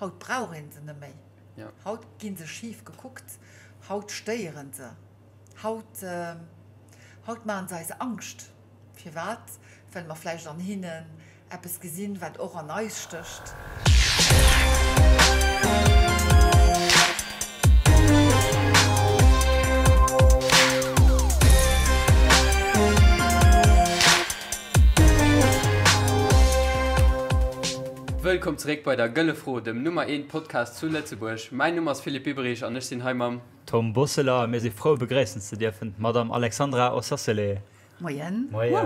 Haut brauch ee se net méi. Haut gi se schif gekuckt, haut stéiere se, haut, haut maache se eis Angscht. Firwat? Well mer vläicht an hinnen eppes gesinn, wat och an eis stécht. Wëllkomm zeréck bei der Gëlle Fro, dem Nummer eent Podcast zu Lëtzebuerg. Mäin Numm ass Philippe Biberich an ech sinn hei mam. Tom Bosseler a mir si frou begréissen ze dierfen d'Madame Alexandra Ossosele. Moien. Moien.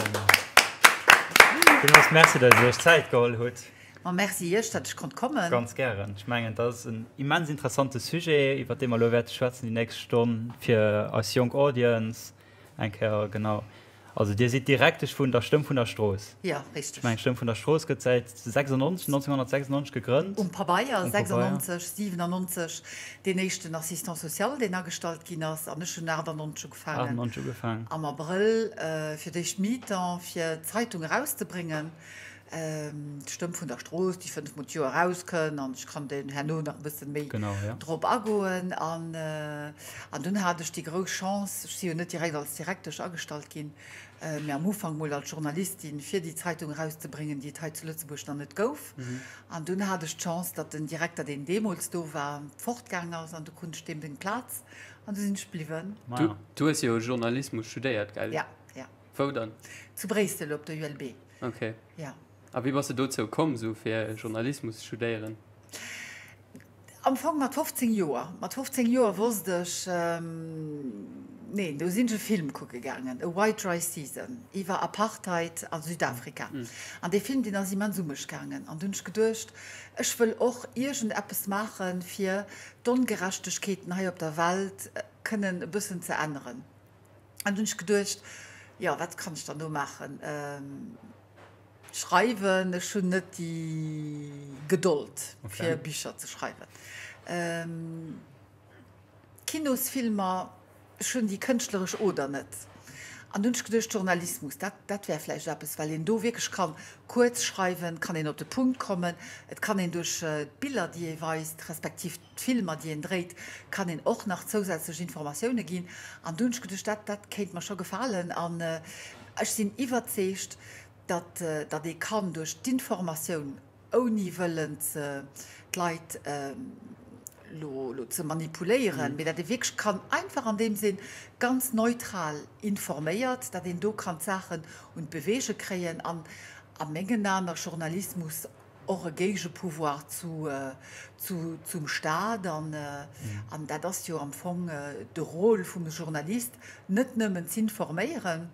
Villmools Merci, datt Dir Iech Zäit geholl hutt. Ma Merci Iech, datt ech konnt kommen. Ganz gären. Ech mengen, dat ass en immens interessante Sujet, iwwer dee mer elo wäerte schwätzen déi nächst Stonn, fir eis jonk Audience eng Kéier genau. Also Dir sidd Direktesch vun der Stëmm vun der Strooss. Jo, richteg. Ech mengen, d'Stëmm vun der Strooss gëtt säit 96, 1996 gegrënnt. Um Pabeier, 96, 97 deen éischten Assistant social, deen agestallt ginn ass, an ech hunn 98 ugefaangen. 98 ugefaangen. Am Abrëll fir d'éischt Mi-temps, fir d'Zeitung erauszebréngen, d'Stëmm vun der Strooss, déi fënnfmol d'Joer erauskënn, an ech kann den herno nach e bësse méi drop agoen. An An dunn hat ech déi grouss Chance, ech si jo net direkt als Direktesch agestallt ginn, mä am Ufank mol als Journalistin, fir déi Zeitung erauszebréngen, déi et hei zu Lëtzebuerg nach net gouf. An dunn hat ech d'Chance, datt den Direkter, deen deemools do war, fortgaang ass an du krut ech deem seng Plaz an du sinn ech bliwwen. Du hues jo Journalismus studéiert, gell? Ja, ja. Wou dann? Zu Bréissel op der ULB. Ok. Ja. A wéi bass de dozou komm, sou fir Journalismus ze studéieren? Am Fong mat 15 Joer. Mat 15 Joer wosst ech, neen, do sinn ech e Film kucke gaangen, A White Dry Season, iwwer Apartheid a Südafrika. An dee Film, deen ass immens u mech gaangen. An du hunn ech geduecht, ech wëll och iergend eppes maachen, fir d'Ongerechtegkeeten hei op der Welt kënnen e bëssen ze änneren. An du hunn ech geduecht, jo, wat kann ech dann do maachen? Schreiwen, ech hunn net déi Gedold fir Bicher ze schreiwen. Kinosfilmer, ech hunn déi kënschtleresch Oder net. An dunn hunn ech geduecht, Journalismus, dat dat wär vläicht eppes, well een do wierklech ka kuerz schreiwen, kann een op de Punkt kommen, et kann een duerch d'Biller déi ee weist, respektiv d'Filmer déi een dréit, kann een och nach zousätzlech Informatioune ginn. An du hunn ech geduecht, dat dat kéint mer scho gefalen. An ech sinn iwwerzeegt, datt datt ee kann duerch d'Informatioun, ouni wëllen ze d'Leit elo elo ze manipuléieren, mee datt ee wierklech kann einfach andeems een ganz neutral informéiert, datt een do kann d'Saachen un d'Beweege kréien an a mengen Aen ass Journalismus och e Géigepouvoir zu, zu, zum Staat an, an dat ass jo am Fong de Rôle vum Journalist, net nëmmen z'informéieren,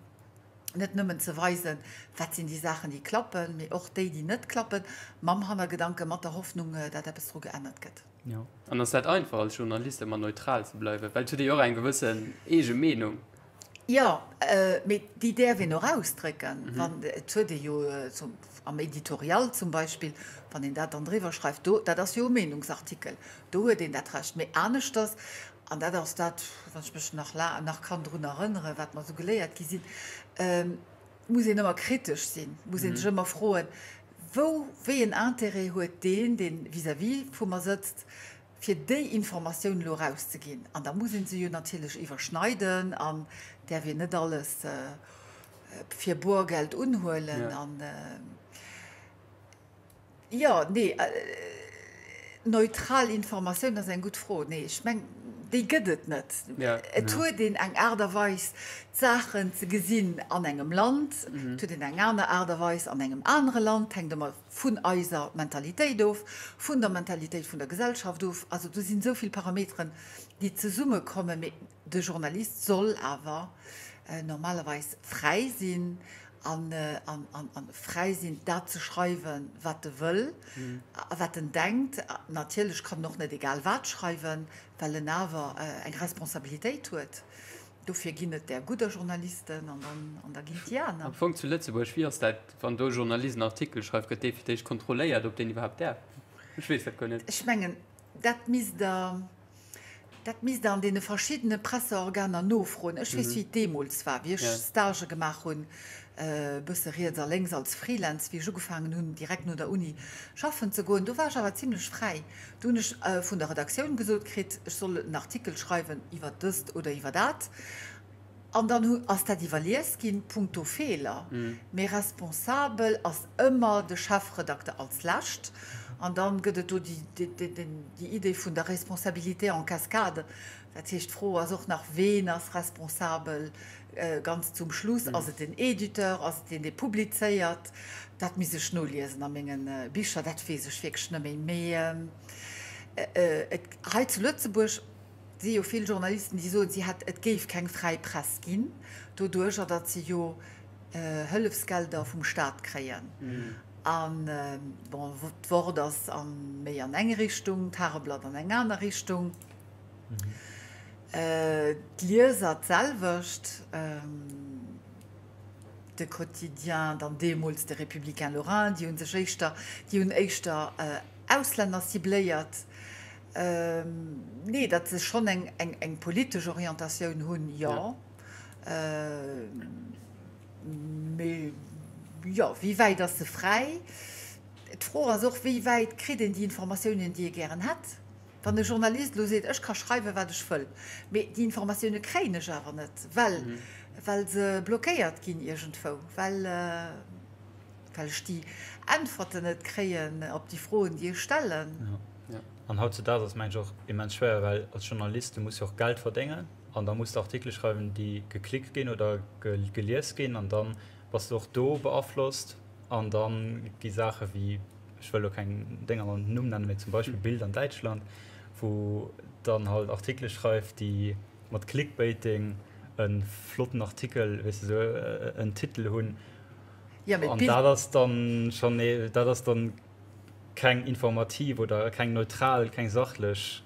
net nëmmen ze weisen, wat sinn déi Saachen, déi klappen, mee och déi, déi net klappen, mam Hannergedanken, mat der Hoffnung, dat eppes dru geännert gëtt. An ass dat einfach als Journalist ëmmer neutral ze bleiwen? Well et huet ee jo och eng gewëssen eege Meenung. Jo, mee déi däerf een och ausdrécken. Wann, et huet ee jo zum, am Editorial zum Beispill, wann een dat dann driwwer schreift, do, dat ass jo e Meenungsartikel, do huet een dat Recht. Mee aneschters, an dat ass dat, wann ech mech nach la, nach kann drun erënneren, wat mer esou geléiert gi sinn, muss een ëmmer kritesch sinn, muss ee sech ëmmer froen, wou, wéi en Intérêt huet deen, dee vis-à-vis vu mer sëtzt, fir déi Informatioun elo erauszeginn. An da muss ee se jo natierlech iwwerschneiden an däerf een net alles fir Borgeld unhuelen. An jo, nee, neutral Informatioun ass eng gutt Fro. Nee, ech meng, déi gëtt et net. Et huet een eng Aart a Weis, d'Saachen ze gesinn an engem Land, et huet een eng aner Aart a Weis an engem anere Land. Et hänkt ëmmer vun eiser Mentalitéit of, vun der Mentalitéit vun der Gesellschaft of. Also do sinn esou vill Parameteren, déi zesummekommen. Mee de Journalist soll awer normalerweis fräi sinn an fräi sinn, dat ze schreiwen, wat e wëll a wat en denkt. Natierlech kann en och net egal wat schreiwen, well en awer eng Responsabilitéit huet. Dofir ginn et där gudder Journalisten an dann, an da ginn et déi aner. Am Fong zu Lëtzebuerg, wéi ass dat, wann do e Journalist en Artikel schreift, gëtt dee fir d'éischt kontrolléiert, ob deen iwwerhaapt däerf? Ech weess dat guer net. Ech mengen, dat misst Der, dat misst Der an deene verschiddene Presseorganer nofroen. Ech weess, wéi et deemools war, wéi ech Stagë gemaach hunn. E bësse riets a lénks als Freelance, wéi ech ugefaangen hunn, direkt no der Uni schaffen ze goen. Do war ech awer zimlech fräi. Do hunn ech vun der Redaktioun gesot kritt, ech soll en Artikel schreiwen iwwer dëst oder iwwer dat. An dann ass dat iwwerlies ginn, punkto Feeler. Mee responsabel ass ëmmer de Chefredakter als Lescht. An dann gëtt et do déi Idee vun der Responsabilité en cascade. Dat heescht, d'Fro ass och nach, Ween ass responsabel ganz zum Schluss? Ass et den Editeur? Ass et deen, dee publizéiert? Dat misst ech noliesen a menge Bicher, dat weess ech wierklech net méi. Mee et, hei zu Lëtzebuerg si jo vill Journalisten, déi soen, si hätt, et géif keng fräi Press ginn, doduercher, datt se jo Hëllefsgelder vum Staat kréien. An, bon, d'Wort ass méi an eng Richtung, d'Tageblatt an eng aner Richtung. D'Lieser d'selwecht, de Quotidien, dann deemools de Républicain Lorrain, déi hu sech éischter, déi hunn éischter Auslänner cibléiert. Nee, datt se schonn eng politesch Orientatioun hunn, jo. Mee jo, wéi wäit ass se fräi? D'Fro ass och, wéi wäit kritt een déi Informatiounen, déi ee gären hätt? Wann e Journalist elo seet, ech ka schreiwen, wat ech wëll, mee déi Informatioune kréien ech awer net, well, well se blockéiert ginn iergendwou, well, well ech déi Äntwerten net kréien op déi Froen, déi ech stellen. An hautzedaags ass, mengen ech, och immens schwéier, well als Journalist, du muss jo och Geld verdéngen an da muss de Artikele schreiwen, déi geklickt ginn oder gelies ginn an da bass de och do beaflosst an da gi Saache wéi, ech wëll elo keng Dénger mam Numm nennen, mee zum Beispill Bild an Däitschland, wou dann halt Artikele schreift, déi mat Clickbaiting e flotten Artikel, weess de, esou en Titel hunn. An dat ass dann schonn, dat ass dann keng informativ oder keng neutral, keng sachlech,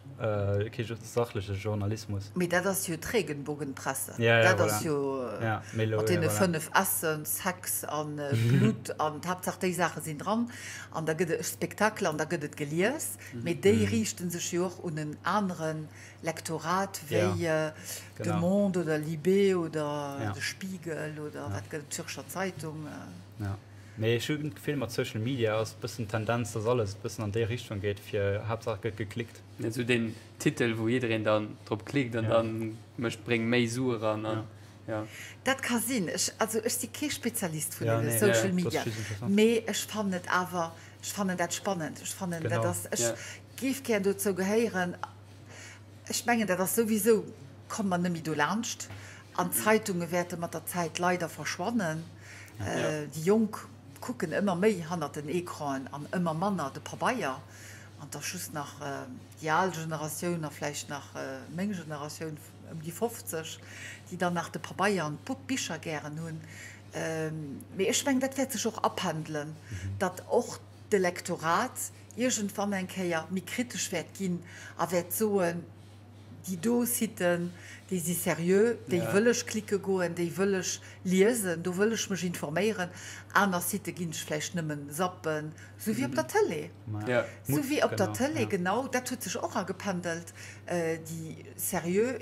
kee sachleche Journalismus. Mee dat ass jo d'Regenbogenpresse. Dat ass jo mat deene 5 S'en, Sex an Blutt an d'Haaptsaach déi Saache sinn dran an da gëtt et e Spektakel an da gëtt et gelies. Mee déi riichte sech jo och un en anere Lektorat wéi de Monde oder Libé oder de Spiegel oder wat gëtt et, d'Zürcher Zeitung. Mee ech hunn d'Gefill mat Social Media ass bëssen d'Tendenz dass alles bëssen an déi Richtung geet fir Haaptsaach et gëtt geklickt. Esou deen Titel wou jiddereen dann drop klickt an dann mécht bréng méi Sue ran an jo. Dat ka sinn. Ech also ech si kee Spezialist vun deene Social Media, mee ech fannen et awer, ech fannen dat spannend. Ech fannen dat ass, ech géif gär dozou gehéieren. Ech mengen dat ass souwisou, komme mer net méi dolaanscht an d'Zeitunge wäerte mat der Zäit leider verschwannen. Déi Jonk kucken ëmmer méi hannert den Ecranen an ëmmer manner de Pabeier. An et ass just nach déi al Generatioun a vläicht nach meng Generatioun ëm déi 50, déi dann nach de Pabeier an d'Bicher gären hunn. Mee ech mengen, dat wäert sech och apendelen, datt och de Lektorat iergendwann eng Kéier méi kritesch wäert ginn a wäert soen, Déi do Siten, déi si seriö, déi wëll ech klicke goen, déi wëll ech liesen, do wëll ech mech informéieren. Aner Sitë ginn ech vläicht nëmmen zappen, sou wéi op der Tëlee. Sou wéi op der Tëlee, genau. Dat huet sech och agependelt. Déi seriö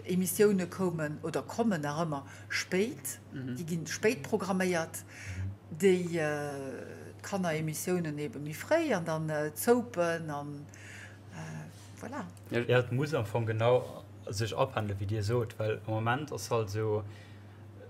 Emissioune koumen oder kommen nach ëmmer spéit, déi gi spéit programméiert. Déi Kanneremissiounen ebe méi fréi an dann d'Soapen an. Voilà. Jo, et muss am Fong genau sech apendelen, wéi Dir sot, well am Moment ass halt esou,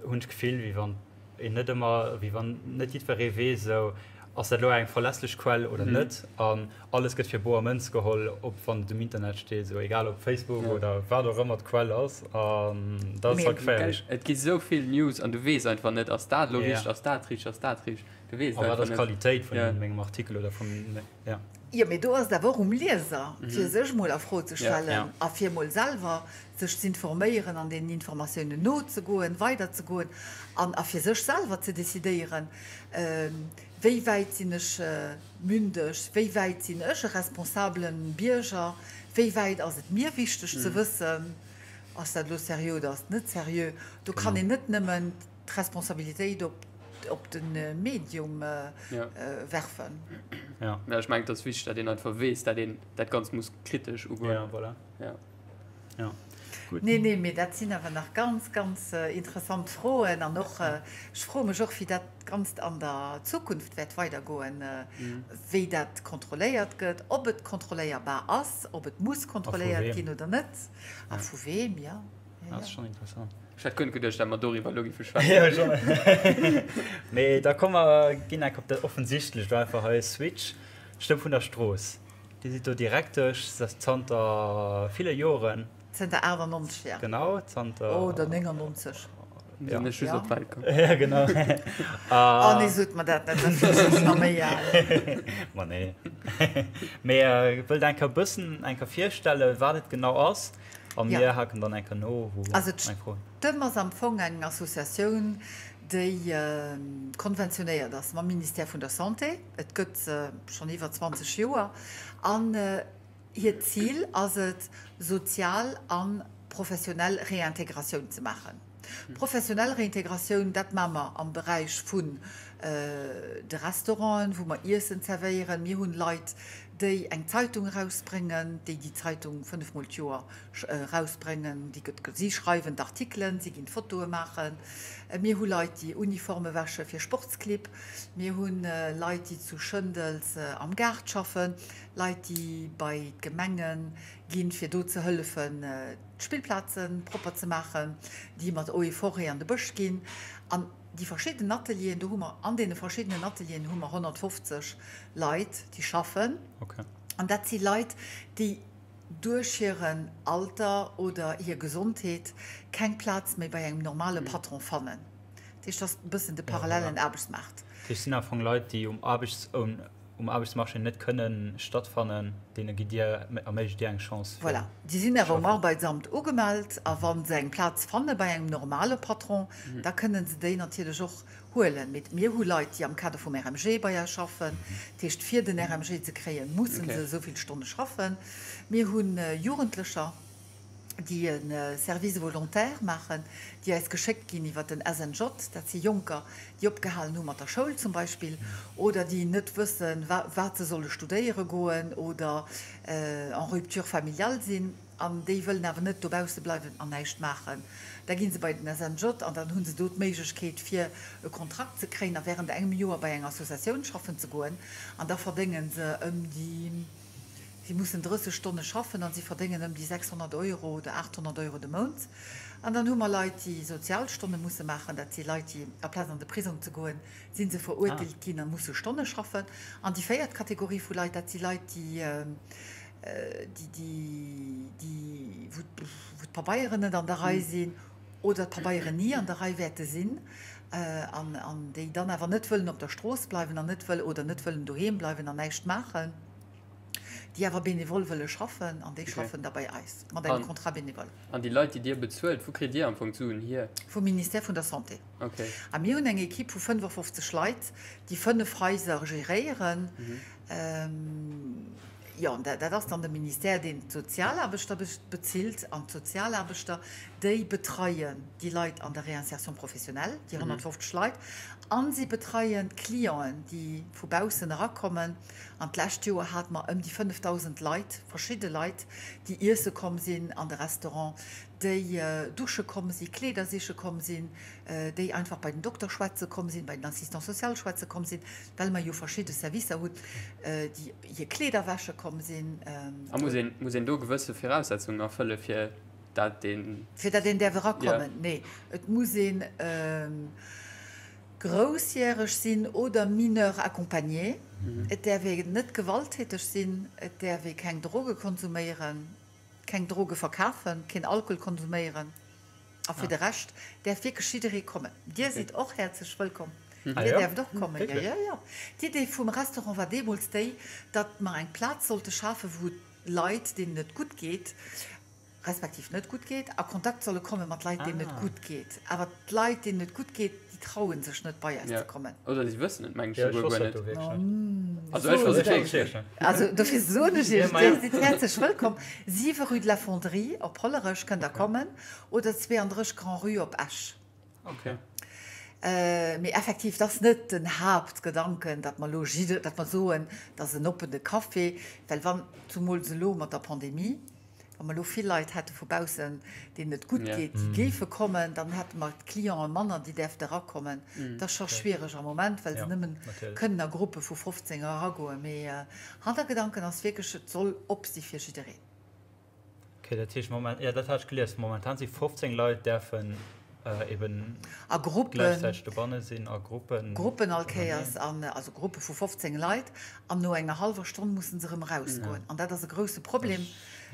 hunn ech d'Gefill, wéi wann een net ëmmer, wéi wann net jiddweree weess esou, ass dat elo eng verlässlech Quell oder net an alles gëtt fir boer Mënz geholl, ob wann et um Internet steet, esou egal ob Facebook oder wat och ëmmer d'Quell ass an dat ass halt geféierlech. Et gi sou vill News an du weess einfach net, ass dat elo richteg, ass dat richteg, ass dat richteg, du weess et einfach net. A wat ass d'Qualitéit vun mengem Artikel oder vun, jo. Jo, mee do ass et awer och um Lieser, fir sech mol a Fro ze stellen a fir mol selwer sech z'informéieren an deenen Informatiounen nozegoen, weiderzegoen an a fir sech selwer ze decidéieren, Wéi wäit sinn ech mündeg, wéi wäit sinn ech e responsabele Bierger, wéi wäit ass et mir wichteg ze wëssen, ass dat elo seriö oder ass et net seriö. Do kann een net nëmmen d'Responsabilitéit op op de Medium werfen. Ja. Ja, ech mengen, et ass wichteg, datt een einfach weess, datt een dat Ganzt muss kritesch ugoen. Ja, voilà. Ja. Ja. Gutt. Nee, nee, mee dat sinn awer nach ganz, ganz interessant Froen. An och, ech froe mech och, wéi dat Ganzt an der Zukunft wäert weidergoen, wéi dat kontrolléiert gëtt, ob et kontrolléierbar ass, ob et muss A vu kontrolléiert weem. ginn oder net. A vu weem, jo. Dat ass schonn interessant. Ech hätt guer net geduecht, dat mer doriwwer elo giffe schwätzen. Jo, ech och net. Mee da komme mer, ginn enk op dat Offensichtlecht einfach hei, Switch, Stëmm vun der Strooss. Dir sidd do Direktesch zanter ville Joren. Zënter 98, ja. Genau, zanter. Oder 99. Ja. Sinn ech just op d'Welt komm. Ja, genau. Oh nee, sot mer dat net, da fillen ech mech nach méi al. Ma nee. Mee wëllt eng Kéier e bëssen eng Kéier virstellen, wat et genau ass? A mir Ja. haken dann eng Kéier no, wou Also eng Fro. d'Stëmm ass am Fong eng Associatioun, déi konventionéiert ass mam Ministère vun der Santé. Et gëtt se schonn iwwer 20 Joer an hiert Zil ass et, sozial a professionell Réintégratioun ze maachen. Professionell Réintégratioun, dat maache mer am Beräich vun de Restauranten, wou mer Iessen zerwéieren. Mir hunn Leit, déi eng Zeitung erausbréngen, déi déi Zeitung fënnefmol d'Joer erausbréngen. Déi gëtt, si schreiwen d'Artikelen, si ginn d'Fotoe maachen. Mir hu Leit, déi Uniforme wäsche fir Sportsclibb. Mir hu Leit, déi zu Schëndels am Gaart schaffen, Leit, déi bei d'Gemenge ginn, fir do ze hëllefen, d'Spillplaze propper ze maachen, déi mat Eaux et Forêts an de Bësch ginn. An déi verschidden Atelieren, do hu mer, an deene verschiddenen Atelieren hu mer 150 Leit, déi schaffen. An dat si Leit, déi duerch hiren Alter oder hir Gesondheet keng Plaz méi bei engem normale Patron fannen. Dat heescht, dat ass e bëssen de parallelen Aarbechtsmaart. Dat heescht, et sinn am Fong Leit, déi um Aarbechts-, um Aarbechtsmarché net kënnen stattfannen, deene gitt Dir, erméiglecht Dir eng Chance fir. Voilà. Déi sinn awer um Arbeitsamt ugemellt a wa se eng Plaz fanne bei engem normale Patron, da kënnen se déi natierlech och huelen. Mee mir hu Leit, déi am Kader vum RMG bei eis schaffen. Dat heescht, fir den RMG ze kréien, musse se esou vill Stonne schaffen. Mir hu Jugendlecher, déi e Service volontaire maachen, déi eis geschéckt ginn iwwer den SNJ. Dat si Jonker, déi opgehalen hu mat der Schoul zum Beispill oder déi net wëssen, wat se solle studéiere goen oder en rupture familiale sinn an déi wëllen awer net dobausse bleiwen an näischt maachen. Da gi se bei den SNJ an dann hu se do d'Méiglechkeet, fir e Kontrakt ze kréien a während engem Joer bei enger Associatioun schaffen ze goen an da verdénge se ëm déi, Si mussen 30 Stonne schaffen an si verdéngen ëm déi 600 Euro oder 800 Euro de Mount. An dann hu mer Leit, déi Sozialstonne musse maachen. Dat si Leit, déi aplaz an de Prisong ze goen, si se verurteelt ginn a musse Stonne schaffen. An déi véiert Kategorie vu Leit, dat si Leit, déi, déi, déi, wou d'Pabeieren net an der Rei sinn oder d'Pabeieren ni an der Rei wäerte sinn an déi dann awer net wëllen op der Strooss bleiwen an net wëll oder net wëllen doheem bleiwen an näischt maachen. déi awer bénévol wëlle schaffen an déi schaffen da bei eis mat engem Contrat bénévole. An déi Leit, déi Dir bezuelt, wou kritt Dir am Fong d'Suen hier? Vum Ministère vun der Santé. A mir hunn eng Equipe vu 55 Leit, déi 5 Haiser geréieren. Jo, an dat ass dann de Ministère, deen d'Sozialaarbechter bezilt an d'Sozialaarbechter, déi betreien déi Leit an der Réinsertion professionnelle, déi 150 Leit, a si betreien d'Clienten, déi vu baussen erakommen. An d'lescht Joer hate mer ëm déi 5.000 Leit, verschidde Leit, déi iesse komm sinn an de Restaurant, déi dusche komm sinn, Kleeder siche komm sinn, déi einfach bei den Dokter schwätze komm sinn, bei den Assistant social schwätze komm sinn, well mer jo verschidde Servicer hunn, déi hir Kleeder wäsche komm sinn. A muss een, muss een do gewësse Viraussetzungen erfëlle fir dat een. Fir dat een däerf erakommen? Nee, et muss een. Groussjäreg sinn oder Mineur accompagné. Et däerf ee net gewalttäteg sinn, et däerf ee keng Droge konsuméieren, keng Droge verkafen, keen Alkohol konsuméieren a fir de Rescht däerf wierklech jidderee kommen. Dir sidd och häerzlech wëllkomm, Dir däerft och kommen, jo, jo, jo. D'Idee vum Restaurant war deemools déi, datt mer eng Plaz sollte schafen, wou Leit, deenen et gutt geet, respektiv net gutt geet, a Kontakt solle komme mat Leit, deenen et gutt geet. Awer d'Leit, deenen et gutt geet, déi traue sech net, bei eis ze kommen. Oder si wëssen et, mengen ech, souguer guer net. Also ech wosst et wierklech net. Also dofir soen ech Iech, Dir sidd häerzlech wëllkomm. 7 rue de la Fonderie op Hollerech kënnt Der kommen oder 32 Grand-Rue op Esch. Okay. Mee effektiv, dat ass net den Haaptgedanken, datt mer elo jidde, datt mer soen, dat ass en oppene Café, well wann, zumools elo mat der Pandemie, wa. Wa mer elo vill Leit hätte vu baussen, deenen et gutt geet, déi géife kommen, dann hätte mer d'Clienten manner, déi däerfte erakommen. Dat ass scho schwiereg am Moment, well se nëmmen kënnen a Gruppe vu 15 eragoen. Mee Hannergedanken ass wierklech, et soll op si fir jiddereen. Ok, dat heescht moment, jo dat hat ech gelies, momentan si 15 Leit däerfen eben A Gruppen. gläichzäiteg dobanne sinn, a Gruppen. Gruppen all Kéiers, an also Gruppe vu 15 Leit, an no enger hallwer Stonn musse se erëm erausgoen. An dat ass e grousse Problem,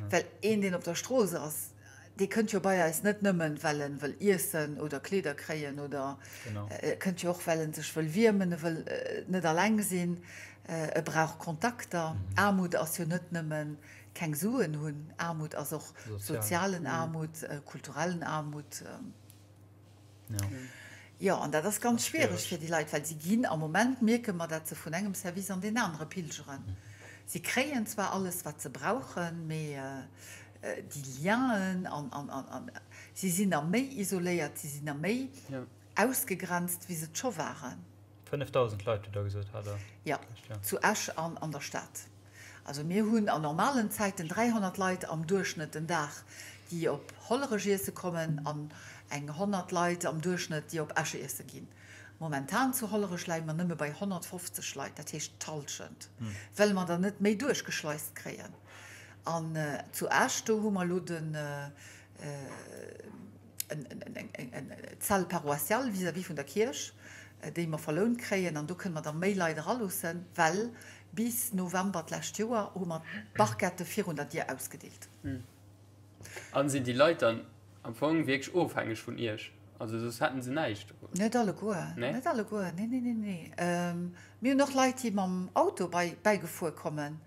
well een, deen op der Strooss ass, dee kënnt jo bei eis net nëmmen, well en wëll iessen oder Kleeder kréien oder e kënnt jo och, well en sech wëll wiermen, e wëll net alleng sinn, e brauch Kontakter. Aarmut ass jo net nëmmen keng Suen hunn. Aarmut ass och sozialen Aarmut, kulturellen Aarmut. Jo, an dat ass ganz schwiereg fir déi Leit, well si ginn am Moment, mierke mer, dat se vun engem Service an deen anere pilgeren. Si kréien zwar alles, wat se brauchen, mee déi Lienen an si sinn nach méi isoléiert, si sinn nach méi ausgegrenzt, wéi se et scho waren. 5.000 Leit, hutt Der gesot, hat Der? Jo, zu Esch an an der Stad. Also mir hunn an normalen Zäiten 300 Leit am Duerchschnëtt den Dag, déi op Hollerech iesse kommen an eng 100 Leit am Duerchschnëtt, déi op Esch iesse ginn. Momentan zu Hollerech leie mer nëmme bei 150 Leit, dat heescht d'Hallschent, well mer der net méi duerchgeschleist kréien. An zu Esch, do hu mer elo den, eng Salle paroissiale vis-à-vis vun der Kierch, déi mer verlount kréien, an do kënne mer da méi Leit eraloossen, well bis November d'lescht Joer hu mer d'Barquette virun der Dier ausgedeelt. A sinn déi Leit dann am Fong wierklech ofhängeg vun Iech? Also soss hätten se näischt? Net alleguer, net alleguer, nee, nee, nee, nee. Mir hunn och Leit, déi mam Auto bäigefuer kommen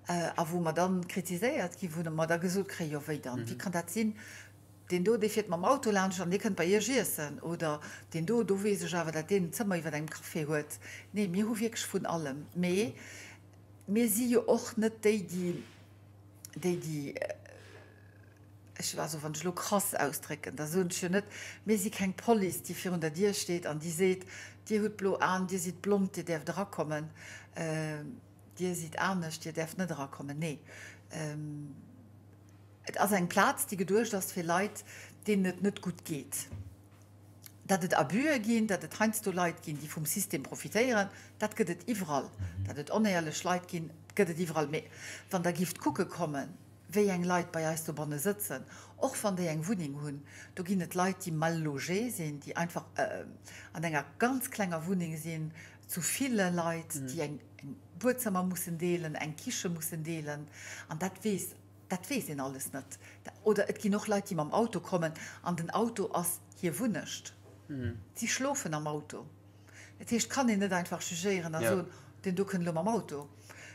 a wou mer dann kritiséiert ginn, wou mer da gesot kréien, jo wéi dann, wéi kann dat sinn, Deen do, dee fiert mam Auto laanscht an dee kënnt bei iech iessen. Oder deen do, do weess ech awer, dat deen en Zëmmer iwwer engem Café huet. Nee, mir hu wierklech vun allem. Mee mir si jo och net déi, déi, déi, déi, ech, also wann ech elo krass ausdrécken, da soen ech jo net, mir si keng Police, déi virun der Dier steet an déi seet, Dir hutt blo Aen, Dir sidd blond, Dir däerft erakommen, Dir sidd anescht, Dir däerft net erakommen. Nee. Et ass eng Plaz, déi geduecht ass fir Leit, deenen et net gutt geet. Datt et Abüe ginn, datt et heiansdo Leit ginn, déi vum System profitéieren, dat gëtt et iwwerall. Datt et onéierlech Leit ginn, gëtt et iwwerall. Mee wann Der gifft kucke kommen, wéi eng Leit bei eis dobanne sëtzen, och wann déi eng Wunneng hunn, do ginn et Leit, déi mal logé sinn, déi einfach an enger ganz klenger Wunneng sinn, zu ville Leit, déi eng Buedzëmmer mussen deelen, eng Kiche mussen deelen. An dat weess Dat weess een alles net. Oder et ginn och Leit, déi mam Auto kommen an den Auto ass hir Wunnecht. Si schlofen am Auto. Dat heescht, kann een net einfach jugéieren a soen, deen do kënnt elo mam Auto.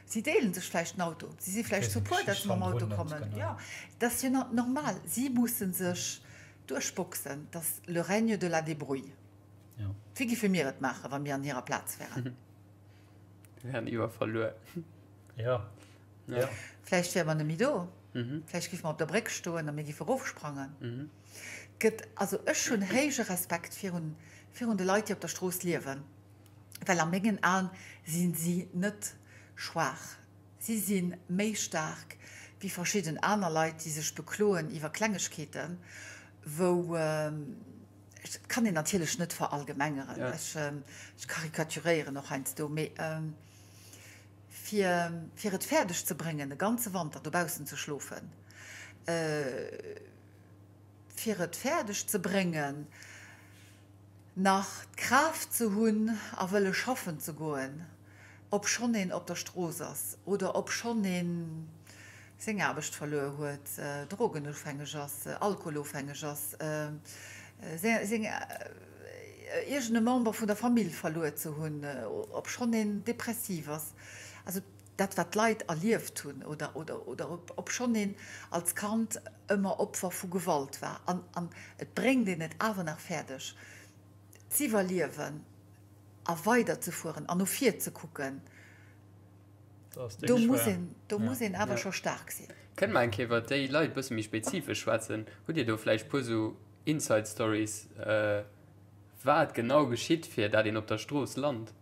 Si deele sech vläicht den Auto. Si si vläicht zu puer, datt se mam Auto kommen. Jo, dat ass jo normal. Si musse sech duerchboxen. Dat ass le règne de la débrouille. Wéi giffe mir et maachen, wa mir an hirer Plaz wären? Mir wären iwwer verluer. Jo. Ja. Vläicht wäre mer net méi do. Vläicht géife mer op der Bréck stoen a mir géife erofsprangen. Gëtt, also ech hunn héije Respekt virun, virun de Leit, déi op der Strooss liewen, well a mengen Aen si si net schwaach. Si si méi staark wéi verschidden aner Leit, déi sech bekloen iwwer Klengegkeeten, wou, dat kann een natierlech net verallgemengeren, ech, ech karikaturéieren och heiansdo, mee, Fir fir et fäerdeg ze bréngen, e ganze Wanter dobaussen ze schlofen, fir et fäerdeg ze bréngen, nach d'Kraaft ze hunn a wëlle schaffen ze goen, obschonn een op der Strooss ass oder obschonn ee seng Aarbecht verluer huet, drogenofhängeg ass, alkoholofhängeg ass, seng. Iergend e Member vun der Famill verluer ze hunn, obschonn een depressiv ass, also dat wat d'Leit erlieft hunn, oder oder oder obschonn een als Kand ëmmer Opfer vu Gewalt war an an et bréngt een et awer nach fäerdeg z'iwwerliewen a weiderzefueren an no vir ze kucken, do muss een do muss een awer scho staark sinn. Kënne mer eng Kéier iwwer déi Leit e bësse méi spezifesch schwätzen? Hutt Dir do vläicht puer sou Inside Stories, Wat genau geschitt fir dat een op der Strooss lant?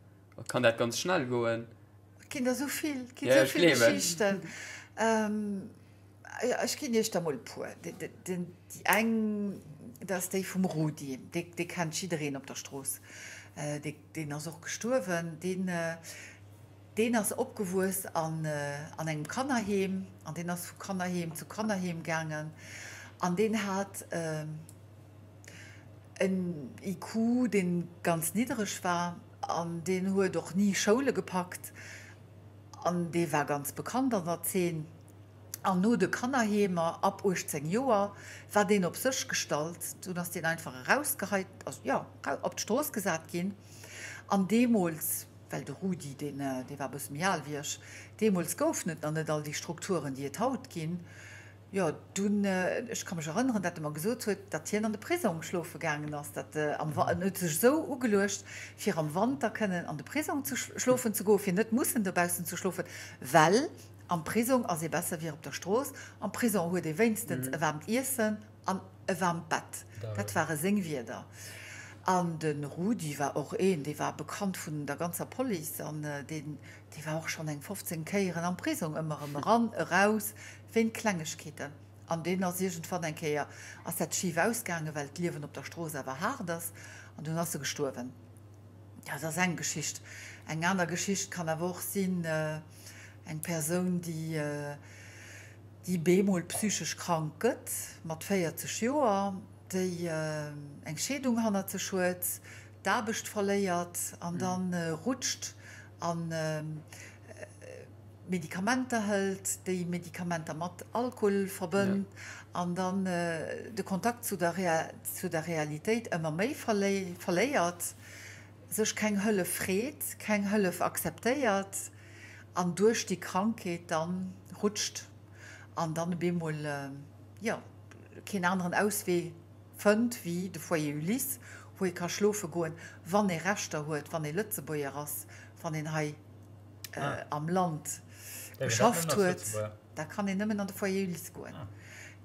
Kann dat ganz schnell goen? Et ginn der sou vill, et ginn sou vill Geschichten. Ech ginn Iech der mol e puer. Déi eng, dat ass déi vum Rudi, dee kennt jiddereen op der Strooss. Deen ass och gestuerwen. Deen ass opgewuess an engem Kannerheem an deen ass vu Kannerheem zu Kannerheem gaangen an deen hat en IQ, dee ganz niddereg war an deen huet och ni Schoule gepackt an dee war ganz bekannt an der Zeen. An no de Kannerheemer, ab 18 Joer, war deen op sech gestallt. Dunn ass deen einfach erausgeheit, also jo, op d'Strooss gesat ginn. An deemools, well de Rudi, deen, dee war e bësse méi al wéi ech, deemools goufen et nach net all déi Strukturen, déi et haut ginn. Jo, dunn, ech ka mech erënneren, datt e mer gesot huet, datt hien an de Prisong schlofe gaangen ass, datt am, en huet sech esou ugeluecht, fir am Wanter kënnen an de Prisong ze schlofen ze goen, fir net mussen dobaussen ze schlofen, well Am Prisong ass ee besser wéi op der Strooss. Am Prisong huet ee wéinstens e waarmt Iessen an e waarmt Bett. Dat ware seng Wierder. An de Rudi war och een, dee war bekannt vun der ganzer Police an deen, dee war och schonn eng 15 Kéieren am Prisong, ëmmer erëm eran, eraus, wéint Klengegkeeten. An deen ass iergendwann eng Kéier, ass dat schif ausgaangen, well d'Liewen op der Strooss awer haart ass, an dunn ass e gestuerwen. Dat ass eng Geschicht. Eng aner Geschicht kann awer och sinn, Eng Persoun, déi déi bemol psychesch krank gëtt, mat 40 Joer, déi eng Scheedung hannert sech huet, d'Aarbecht verléiert an da rutscht a Medikamenter hëlt, déi Medikamenter mat Alkohol verbënnt an dann de Kontakt zu der zu der Realitéit ëmmer méi verléiert, sech keng Hëllef freet, keng Hëllef akzeptéiert. an duerch déi Krankheet dann rutscht an dann op eemol, jo, keen aneren Auswee fënnt wéi de Foyer Ulysse, wou ee ka schlofe goen, wann ee Rechter huet, wann ee Lëtzebuerger ass, wann een hei am Land geschafft huet, da kann een nëmmen an de Foyer Ulysse goen.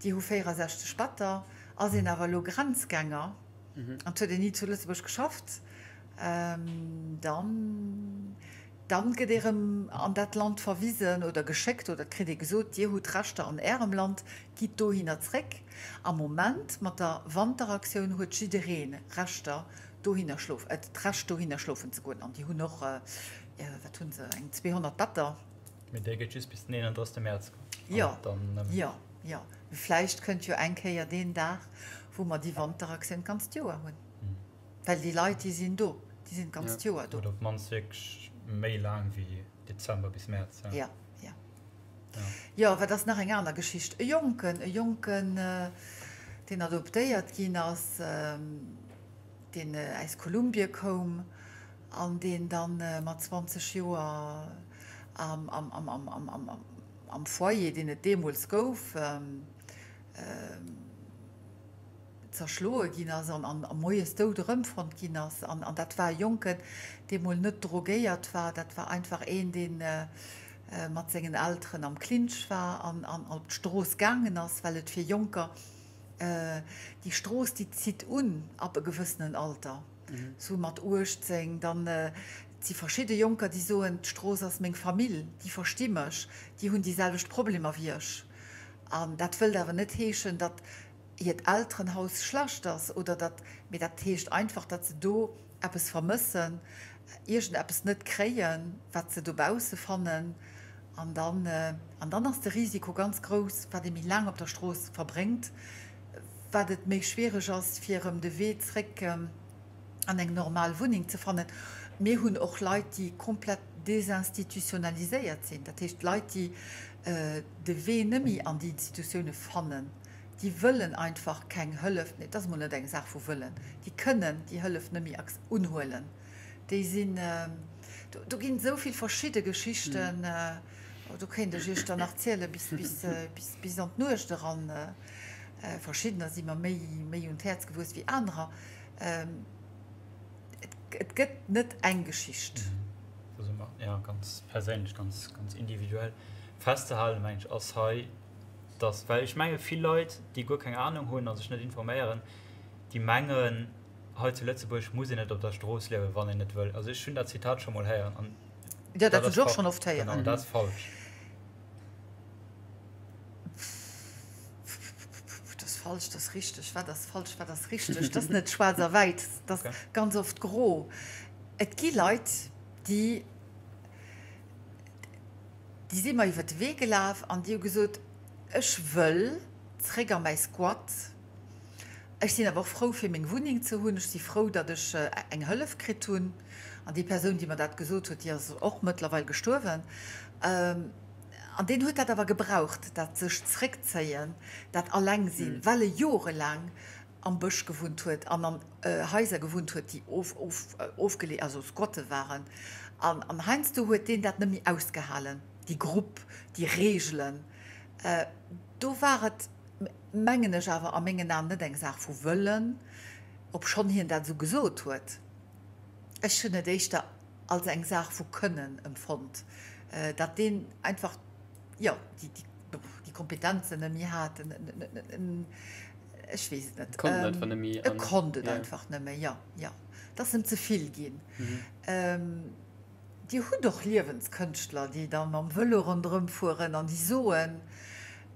Déi hu 64 Better. Ass een awer elo Grenzgänger an huet een ni zu Lëtzebuerg geschafft, dann. Dann gëtt ee rëm an dat Land verwisen oder geschéckt oder et kritt ee gesot, Dir hutt Rechter an Ärem Land, gitt dohinner zréck. Am Moment mat der Wanteraktioun huet jidderee Rechter dohinner schlof, d'Recht dohinner schlofen ze goen. An déi hunn och, wat hu se, eng 200 Better. Mee déi gëtt just bis den 31. Mäerz goen. Jo, jo, jo. Mee vläicht kënnt jo eng Kéier deen Dag, wou mer déi Wanteraktioun d'ganzt Joer hunn. Well déi Leit, déi sinn do, déi sinn d'ganzt Joer do. Oder op d'mannst wierklech méi laang wéi Dezember bis Mäerz. Ja, ja. Jo, wat ass nach eng aner Geschicht? E Jonken, e Jonken, deen adoptéiert ginn ass, deen aus Kolumbie koum an deen dann mat 20 Joer am, am, am, am, am, am, am Foyer, deen et deemools gouf, zerschloe ginn ass an an moies dout erëmfonnt ginn ass. An an dat war e Jonken, dee mol net drogéiert war, dat war einfach een, dee mat sengen Elteren am Clinch war an an op d'Strooss gaangen ass, well et fir Jonker, déi Strooss, déi zitt un ab e gewëssenen Alter, sou mat 18, dann et si verschidde Jonker, déi soen, d'Strooss ass meng Famill, déi versti mech, déi hunn déi selwecht Problemer wéi ech. An dat wëllt awer net heeschen, datt hiert Elterenhaus schlecht ass oder datt, mee dat heescht einfach, datt se do eppes vermëssen, iergendeppes net kréien, wat se dobausse fannen. An dann, an dann ass de Risiko ganz grouss, wat ee méi laang op der Strooss verbréngt, wat et méi schwiereg ass, fir erëm de Wee zréck an eng normal Wunneng ze fannen. Mir hunn och Leit, déi komplett desinstitutionaliséiert sinn, dat heescht Leit, déi de Wee net méi an déi Institutioune fannen. Déi wëllen einfach keng Hëllef, nee, et ass emol net eng Saach vu wëllen, déi kënnen déi Hëllef net méi unhuelen. Déi sinn, do ginn esou vill verschidde Geschichten, do kéint ech Iech der nach ziele bis, bis, bis, bis an d'Nuecht eran. Verschiddener si mer méi, méi un d'Häerz gewuess wéi anerer. Et gëtt net eng Geschicht. Dat ass ëmmer, jo, ganz perséinlech, ganz, ganz individuell. Festzehalen, meng ech, ass hei, dass, well ech menge vill Leit, déi guer keng Anung hunn a sech net informéieren, déi mengen, hei zu Lëtzebuerg muss een net op der Strooss liewen, wann een net wëll. Also ech hunn dat Zitat scho mol héieren an Jo, dat hunn ech och schonn oft héieren. Genau, dat ass falsch. falsch, dat ass richteg, wat ass falsch, wat ass richteg? Dat ass net schwaarz a wäiss, dat ass ganz oft gro. Et gi Leit, déi, déi si mer iwwer de Wee gelaf an déi hu gesot, ech wëll zréck a mäi Squat, ech sinn awer och frou fir meng Wunneng ze hunn, ech si frou, datt ech eng Hëllef kritt hunn. An déi Persoun, déi mer dat gesot huet, déi ass och mëttlerweil gestuerwen. An deen huet dat awer gebraucht, dat sech zréckzéien, dat Allengsinn, well e jorelaang am Bësch gewunnt huet an an Haiser gewunnt huet, déi ofgele, also Squatte waren. An heiansdo huet deen dat net méi ausgehalen, déi Grupp, déi Reegelen. Do war et, mengen ech awer, a mengen Aen net eng Saach vu Wëllen, obschonn hien dat esou gesot huet. Ech hunn et éischter als eng Saach vu Kënnen empfonnt, datt deen einfach, jo, déi Kompetenzen net méi hat. Ech weess et net. E konnt et einfach net méi. E konnt et einfach net méi, jo, jo. Et ass em ze vill ginn. Dir hutt och Liewenskënschtler, déi da mam Vëlo ronderëm fueren an déi soen,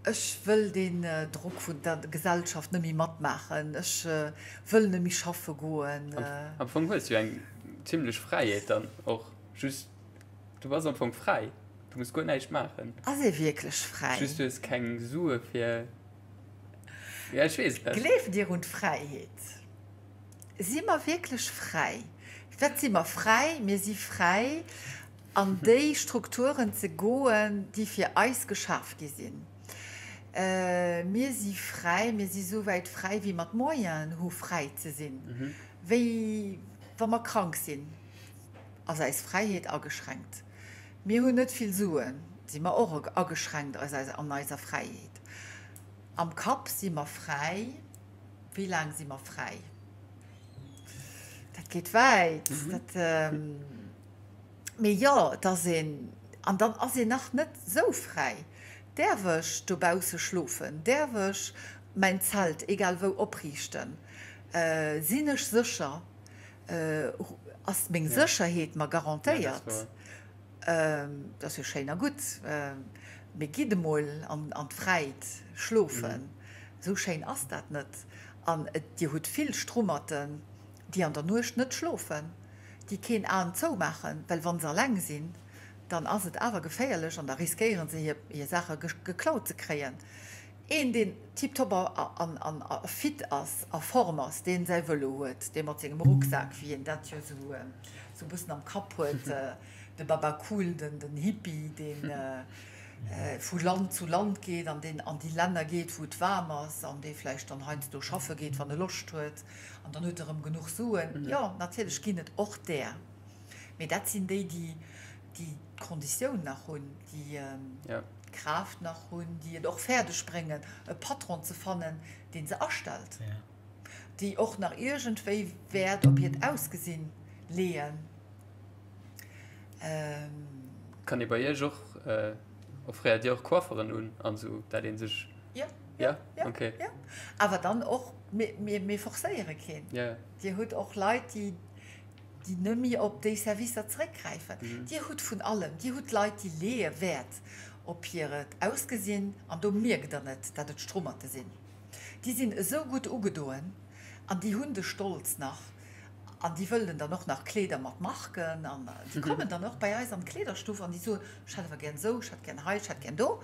Ech wëll deen Drock vun der Gesellschaft net méi matmaachen, ech wëll net méi schaffe goen. Am Fong hues du jo eng zimlech Fräiheet dann och, just du bass am Fong fräi, du muss guer näischt maachen. Ass ee wierklech fräi? Just du hues keng Sue fir, jo ech weess et net. Gleeft Dir un d'Fräiheet? Si mer wierklech fräi? Wat si mer fräi? Mir si fräi, an déi Strukturen ze goen, déi fir eis geschaf gi sinn. Mir si fräi, mir si souwäit fräi, wéi mer d'Moyenen hu fräi ze sinn. Wéi wa mer krank sinn, ass eis Fräiheet ageschränkt. Mir hunn net vill Suen, si mer och ageschränkt an eiser Fräiheet. Am Kapp si mer fräi. Wéi laang si mer fräi? Dat geet wäit. Dat, mee jo, et ass een, an dann ass een nach net esou fräi. Däerf ech dobausse schlofen? Däerf ech mäin Zelt egal wou opriichten? Sinn ech sécher? Ass meng Sécherheet mer garantéiert? Dat ass jo schéin a gutt, mee gitt emol an d'Fräit schlofen, esou schéin ass dat net. An Dir hutt vill Strummerten, déi an der Nuecht net schlofen, déi keen Aen zoumaachen, well wa se alleng sinn, dann ass et awer geféierlech an da riskéiere se hir Saache geklaut ze kréien. Een, deen tiptop a fit ass, a Form ass, deen säi Vëlo huet, dee mat sengem Rucksak, wéi een dat jo esou e bëssen am Kapp huet, de Baba Cool, den Hippie, dee vu Land zu Land geet an deen an déi Länner geet, wou et waarm ass an dee vläicht dann heiansdo schaffe geet, wann e Loscht huet, an dann huet e rëm genuch Suen. Jo, natierlech ginn et och där, mee dat sinn déi, déi déi d'Konditioun nach hunn, déi d'Kraaft nach hunn, déi et och fäerdeg bréngen, e Patron ze fannen, dee se astellt, déi och nach iergendwéi Wäert op hiert Ausgesinn leeën. Kann ee bei Iech och, offréiert Dir och Coifferen un an esou, dat ee sech. Jo, jo, jo. Awer dann och, mir forcéiere keen. Dir hutt och Leit, déi. déi net méi op déi Servicer zeréckgräifen. Dir hutt vun allem, Dir hutt Leit, déi leeë Wäert op hiert Ausgesinn an do mierkt Der net, dat et Strummerte sinn. Déi sinn esou gutt ugedoen an déi hunn de Stolz nach an déi wëllen dann och nach Kleeder mat Marken an déi kommen dann och bei eis an d'Kleederstuff an déi soen, ech hätt awer gär esou, ech hätt gär hei, ech hätt gär do.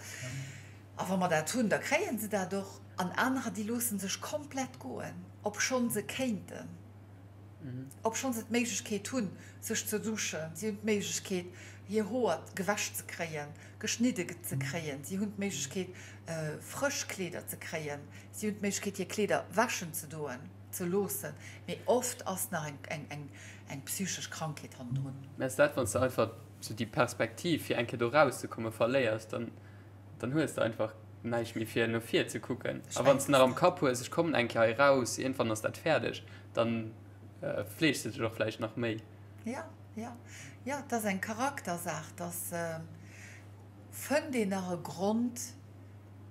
A wa mer dat hunn, da kréie se dat och. An anerer, déi loosse sech komplett goen, obschonn se kéinten. Obschonn se d'Méiglechkeet hunn, sech ze duschen, si hunn d'Méiglechkeet, hir Hoer gewäsch ze kréien, geschnidde ze kréien, si hunn d'Méiglechkeet, frësch Kleeder ze kréien, si hunn d'Méiglechkeet, hir Kleeder wäschen ze doen, ze loossen, mee oft ass nach eng psychesch Krankheet hannendrun. Mä ass dat, wann s de einfach sou déi Perspektiv, fir eng Kéier do erauszekommen, verléiers, dann dann hues de einfach näischt méi fir no vir ze kucken. A wann s de nach am Kapp hues, ech kommen eng Kéier hei raus, iergendwann ass dat fäerdeg, dann fleegs de dech och vläicht nach méi. Ja, ja, ja, et ass eng Charaktersaach, dass fënnt een nach e Grond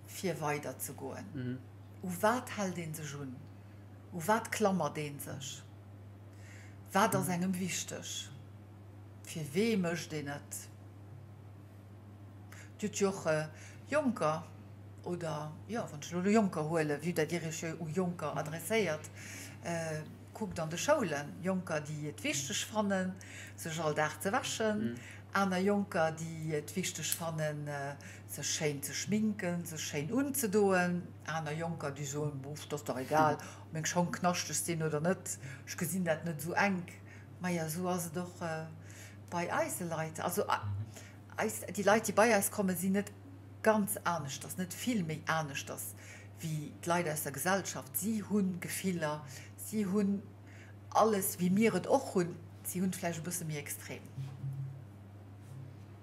fir weider ze goen? U wat hält ee sech un? U wat klammert ee sech? Wat ass engem wichteg? Fir wee mécht een et? Dir hutt jo och Jonker. Oder, jo, wann ech elo de Jonker huelen, vue dat Dir Iech jo u Jonker adresséiert, kuckt an de Schoulen, Jonker, déi et wichteg fannen, sech all Dag ze wäschen, aner Jonker, déi et wichteg fannen, sech schéin ze schminken, sech schéin unzedoen, aner Jonker, déi soen, Bof, 't ass dach egal, ob meng Schong knaschteg sinn oder net, ech gesinn dat net esou enk. Maja, esou ass et och bei eise Leit. Also eis, déi Leit, déi bei eis kommen, sinn net ganz aneschters, net vill méi aneschters wéi d'Leit aus der Gesellschaft. Si hu Gefiller, si hunn alles, wéi mir et och hunn, si hunn et vläicht e bësse méi extrem.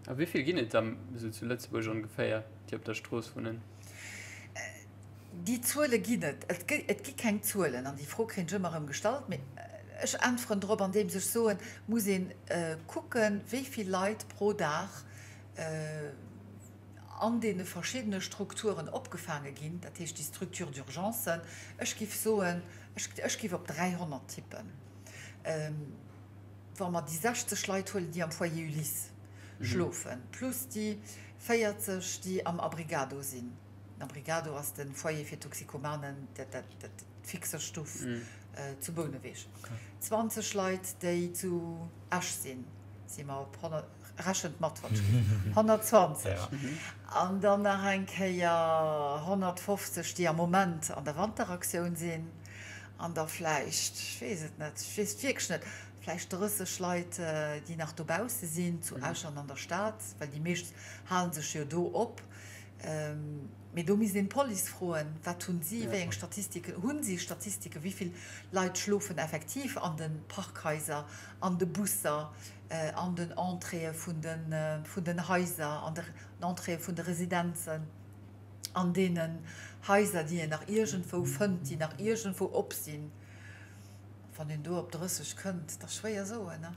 A wéi vill ginn et da esou zu Lëtzebuerg ongeféier, déi op der Strooss wunnen? Déi Zuele ginn et. Et gi keng Zuelen an déi Fro kréien ech ëmmer erëm gestallt. Mee ech äntweren drop, andeems ech soen, muss ee kucken, wéi vill Leit pro Dag an deene verschiddene Strukturen opgefaange ginn, dat heescht déi Structures d'urgence. Ech géif soen, ech géif op 300 tippen, wa mer déi 60 Leit huelen, déi am Foyer Ulysse schlofen, plus déi 40, déi am Abrigado sinn. Den Abrigado ass de Foyer fir Toxikomanen, d'Fixerstuff zu Bouneweg. 20 Leit, déi zu Esch sinn, si mer op 100, rechent mat, wann ech gelift, 120. An dann nach eng Kéier 150, déi am Moment an der Wanteraktioun sinn. An da vläicht, ech weess et net, ech weess et wierklech net, vläicht 30 Leit, déi nach dobausse sinn, zu Esch an an der Stad, well déi meescht hale sech jo do op. Mee do misst een d'Police froen, wat hunn si, wéi eng Statistiken, hunn si Statistiken, wéi vill Leit schlofen effektiv an de Parkhaiser, an de Busser, an den Entréeë vun den Haiser, an den Entréeë vun de Residenzen, an deenen Haiser, déi een nach iergendwou fënnt, déi nach iergendwou op sinn. Wann een do op 30 kënnt, dat ass schwéier soen, ne?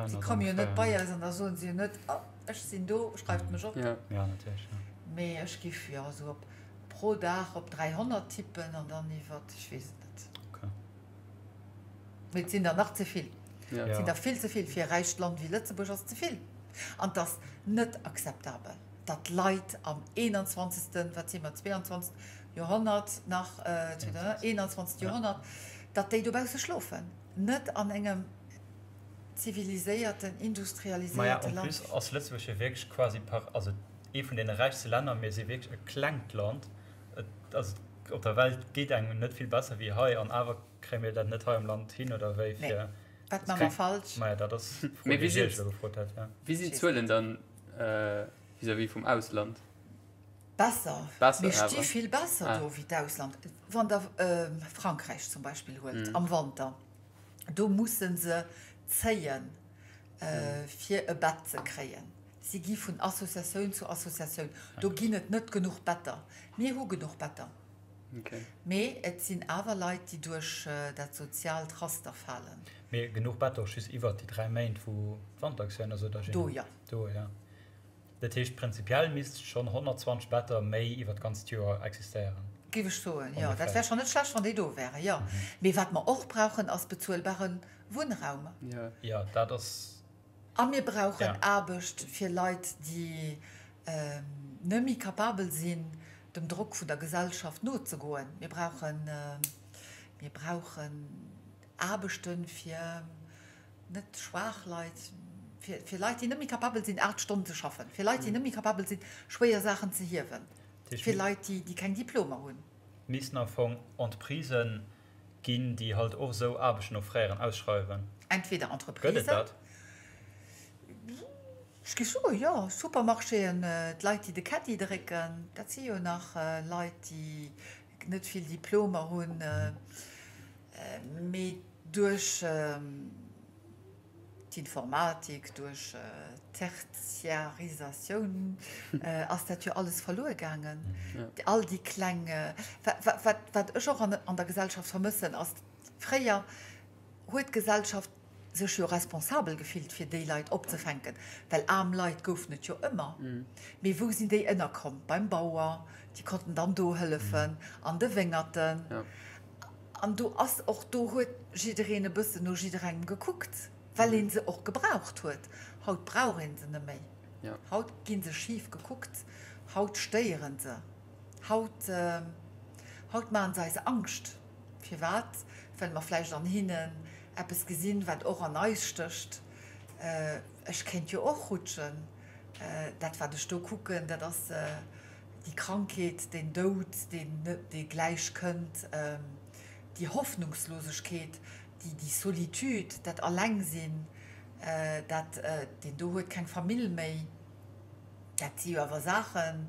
Si komme jo net bei eis an da soen se jo net, oh, Ech sinn do, schreift mech op. Ja, natierlech, ja. Mee ech giff jo esou op pro Dag op 300 tippen an dann iwwert, ech weess et net. Okay. Mee et sinn der nach ze vill. Ja. Et sinn der vill ze vill. Fir e räicht Land wéi Lëtzebuerg ass et ze vill. An et ass net akzeptabel, datt Leit am 21., wat si mer, 22. Joerhonnert nach, 21. Joerhonnert, datt déi dobausse schlofen. Net an engem. Ziviliséierten, industrialiséierte Maja, en Land. plus ass Lëtzebuerg jo wierklech quasi par, also ee vun deene räichste Länner. Mir si wierklech e klengt Land. Et, also op der Welt geet engem net vill besser wéi hei an awer kréie mir dat net hei am Land hin, oder wéi? Nee, Fir, wat maache mer falsch? Maja, dat ass d'Fro, Mee déi wéi ech Iech sinn, elo gefrot hätt, ja. wéi sinn d'Zuelen dann vis-à-vis vum Ausland? Besser. Besser Mir sti awer. vill besser Ah. do wéi d'Ausland. Wann Der Frankräich zum Beispill huelt am Wanter, Do musse se zéien, fir e Bett ze kréien. Si gi vun Associatioun zu Associatioun. Do ginn et net genuch Better. Mir hu genuch Better. Mee et sinn awer Leit, déi duerch dat soziaalt Raster falen. Mee genuch Better och just iwwert déi 3 Méint, wou d'Wanteraktioun ass, oder? Do jo. Do jo. Dat heescht, prinzipiell misst schonn 120 Better méi iwwer d'ganzt Joer existéieren. Géif ech soen, jo. Dat wär schonn net schlecht, wann déi do wären, jo. Mee wat mer och brauchen, ass bezuelbare Wunnraum. Jo, dat ass. A mir brauchen Aarbecht fir Leit, déi net méi capabel sinn, dem Drock vun der Gesellschaft nozegoen. Mir brauchen, mir brauchen Aarbechte fir. net schwaach Leit, fir, fir Leit, déi net méi capabel sinn, 8 Stonnen ze schaffen, fir Leit, déi net méi capabel sinn, schwéier Saachen ze hiewen, fir Leit, déi, déi keng Diplomer hunn. Missten am Fong Entreprisen ginn, déi halt och esou Aarbechten offréieren, ausschreiwen. Entweder Gëtt et Entreprisen. dat? Ech géif soen, jo. Supermarchéen, d'Leit, déi de Caddie drécken, dat si jo nach Leit, déi net vill Diplomer hunn, mee duerch d'Informatik, duerch d'Tertiarisatioun ass dat jo alles verluer gaangen. All déi kleng, wat ech och an der Gesellschaft vermëssen, ass, fréier huet d'Gesellschaft sech jo responsabel gefillt fir déi Leit opzefänken, well aarm Leit goufen et jo ëmmer. Mee wou sinn déi ënnerkomm? Beim Bauer, déi konnten dann do hëllefen, an de Wéngerten. An do ass och, do huet jiddereen e bëssen no jidderengem gekuckt, well ee se och gebraucht huet. Haut brauch ee se net méi. Haut gi se schif gekuckt, haut stéiere se. Haut, haut maachen se eis Angscht. Firwat? Well mer vläicht an hinnen eppes gesinn, wat och an eis stécht. Ech kéint jo och rutschen. Dat, wat ech do kucken, dat ass déi Krankheet, deen Doud, deen, dee gläich kënnt, déi Hoffnungslosegkeet, déi, déi Solitude, dat Allengsinn, dat, deen do huet keng Famill méi. Dat si jo awer Saachen,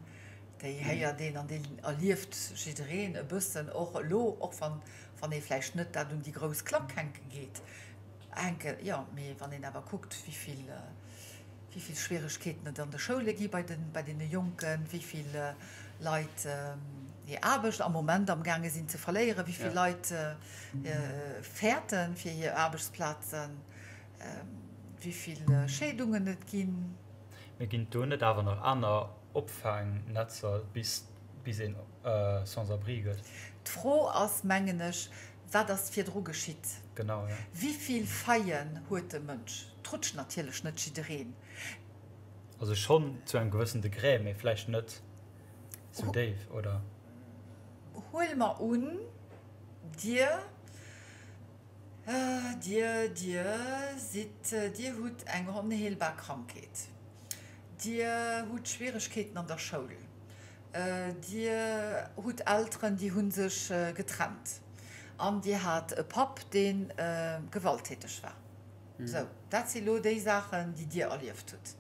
déi héiert een an déi erlieft jiddereen e bëssen, och elo, och wann, wann ee vläicht net dat un déi grouss Klack hänke geet, hänke, jo, mee wann een awer kuckt, wéi vill, wéi vill Schwieregkeeten et an de Schoule gi bei de, bei deene Jonken, wéi vill Leit hir Aarbecht am Moment amgaange sinn ze verléieren, wéi vill Leit fäerte fir hir Aarbechtsplazen, wéi vill Scheedungen et ginn. Mee ginn et do net awer nach aner Opfaangnetzer, bis bis een sans-abri gëtt? D'Fro ass, mengen ech, Wat ass virdru geschitt? Genau, ja. Wéi vill Faillen huet de Mënsch? Et rutscht natierlech net jiddereen. Also schonn zu engem gewëssen Degré, mee vläicht net sou déif, oder? Huele mer un, Dir Dir, Dir sidd, Dir hutt eng onheelbar Krankheet. Dir hutt Schwieregkeeten an der Schoul. Dir hutt Elteren, déi hu sech getrennt. An Dir hat e Papp, dee gewalttäteg war. Sou, dat si lo déi Saachen, déi Dir erlieft hutt.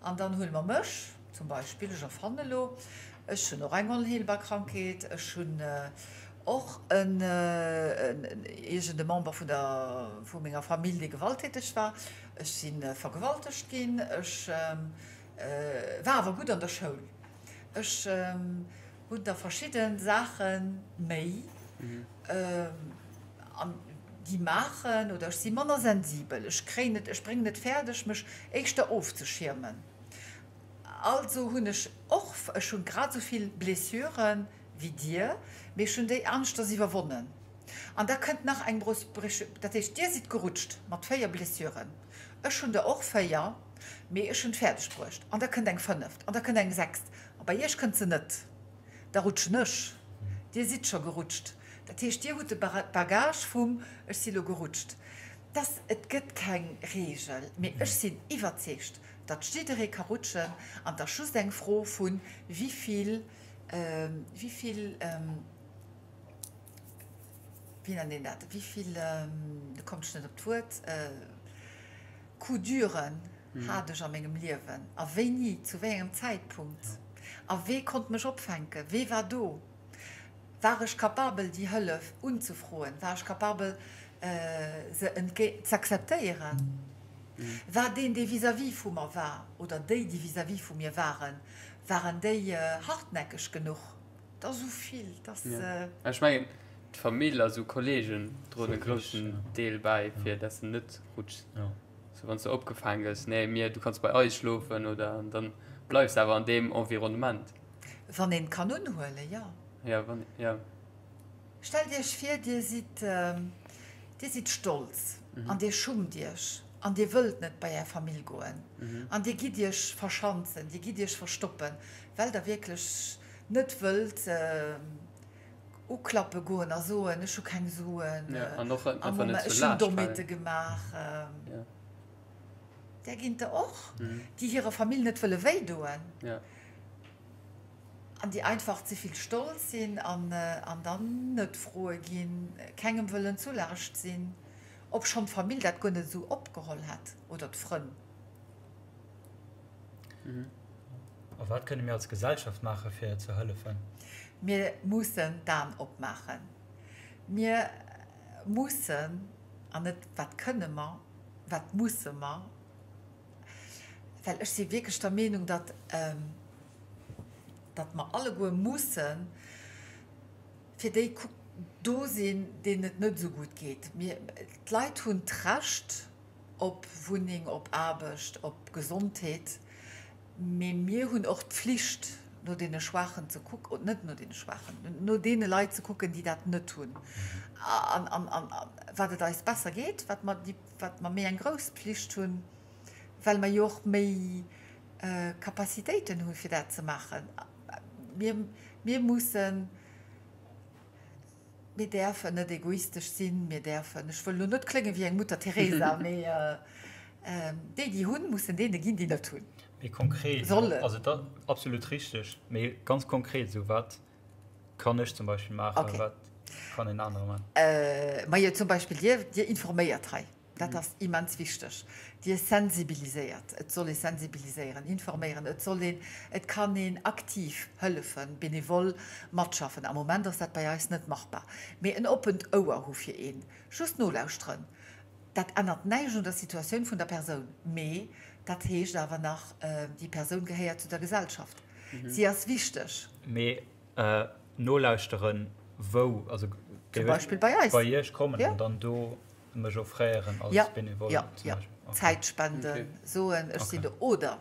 An dann huele mer mech zum Beispill, ech erfannen elo, ech hunn och eng onheelbar Krankheet, ech hunn och en iergend e Member vun der, vu menger Famill, dee gewalttäteg war, ech si vergewaltegt ginn, ech war awer gutt an der Schoul, ech hunn da verschidde Saache méi an déi maachen, oder ech si manner sensibel, ech kréien et, ech bréngen et fäerdeg, mech éischter ofzeschiermen. Also hunn ech och, ech hunn grad esou vill Blessuren wéi Dir, mee ech hunn déi aneschters iwwerwonnen. An da kënnt nach eng Brüch, dat heescht, Dir sidd gerutscht mat 4 Blessuren, ech hunn der och 4, mee ech hunn et fäerdeg bruecht. An da kënnt eng fënneft an da kënnt eng sechst a bei Iech kënnt se net. Da rutschen ech. Dir sidd scho gerutscht. Dat heescht, Dir hutt de Bagage vum ech si lo gerutscht. Dass, et gëtt keng Reegel, mee ech sinn iwwerzeegt, datt jidderee ka rutschen an 't ass just eng Fro vu wéi vill, wéi vill, wéi nennt een dat, wéi vill, do kommt ech net op d'Wuert, Coup duren hat ech a mengem Liewen a wéini, zu wéi engem Zäitpunkt a wee konnt mech opfänken, wee war do, war ech capabel déi Hëllef unzefroen, war ech capabel se z'akzeptéieren, war deen dee vis-à-vis vu mer war oder déi déi vis-à-vis vu mir waren, waren déi hartnäckeg genuch? Et ass esou vill, et ass. Ech mengen d'Famill a sou Kollegen droen e groussen Deel bäi fir dass de net rutschs. Sou wann s de opgefaang gëss, nee mir, du kanns bei eis schlofen oder an dann bleifs awer an deem Environnement. Wann een kann unhuelen, jo. Jo, wann, jo. Stellt iech vir, dir sidd, dir sidd stolz an dir schummt iech an dir wëllt net bei är Famill goen an dir gitt iech verschanzen, dir gitt iech verstoppen, well der wierklech net wëllt uklappe goen a soen, ech hu keng Suen, am Moment, ech hunn Dommheete gemaach. Där ginn der och, déi hirer Famill net wëlle wéi doen an déi einfach ze vill stolz sinn an dann net froe ginn, kengem wëllen zu Laascht sinn, obschonn d'Famill dat guer net esou opgeholl hätt oder d'Frënn. A wat kënne mir als Gesellschaft maache fir ze hëllefen? Mir mussen d'Aen opmaachen. Mir mussen, an net wat kënne mer, wat musse mer, well ech si wierklech der Meenung, datt, datt mer alleguer mussen fir déi do sinn, deenen et net esou gutt geet. Mir, d'Leit hunn d'Recht, op Wunneng, op Aarbecht, op Gesondheet, mee mir hunn och d'Pflicht, no deene Schwaachen ze kucken, net no deene Schwaachen, no deene Leit ze kucken, déi dat net hunn. An, an, an wat et eis besser geet, wat mer déi, wat mer méi eng grouss Pflicht hunn, well mer jo och méi Capacitéiten hu fir dat ze maachen. Mir. Mir mussen, mir däerfen net egoistesch sinn, mir däerfen, ech wëll elo net klénge wéi eng Mutter Teresa, mee déi, déi hunn, mussen deene ginn, déi net hunn. Mee konkret, Sollen. also dat absolut richteg, mee ganz konkret, esou wat kann ech zum Beispill maachen, Okay. wat kann een anere maachen? Majo, zum Beispill Dir, Dir informéiert hei. Dat ass immens wichteg. Dir sensibiliséiert. Et soll ee sensibiliséieren, informéieren. Et soll een, et kann een aktiv hëllefen, benevol matschaffen. Am Moment ass dat bei eis net machbar. Mee en oppent Ouer hu fir een, just nolauschteren, dat ännert näischt un der Situatioun vun der Persoun. Mee dat heescht awer nach, déi Persoun gehéiert zu der Gesellschaft. Si ass wichteg. Mee nolauschteren, wou? Also Zum Beispill bei eis. Bei Iech kommen an dann do mech offréieren als Benevole ja, zum ja. Beispiel. Okay. Zäit spenden, okay. soen ech sinn do. Oder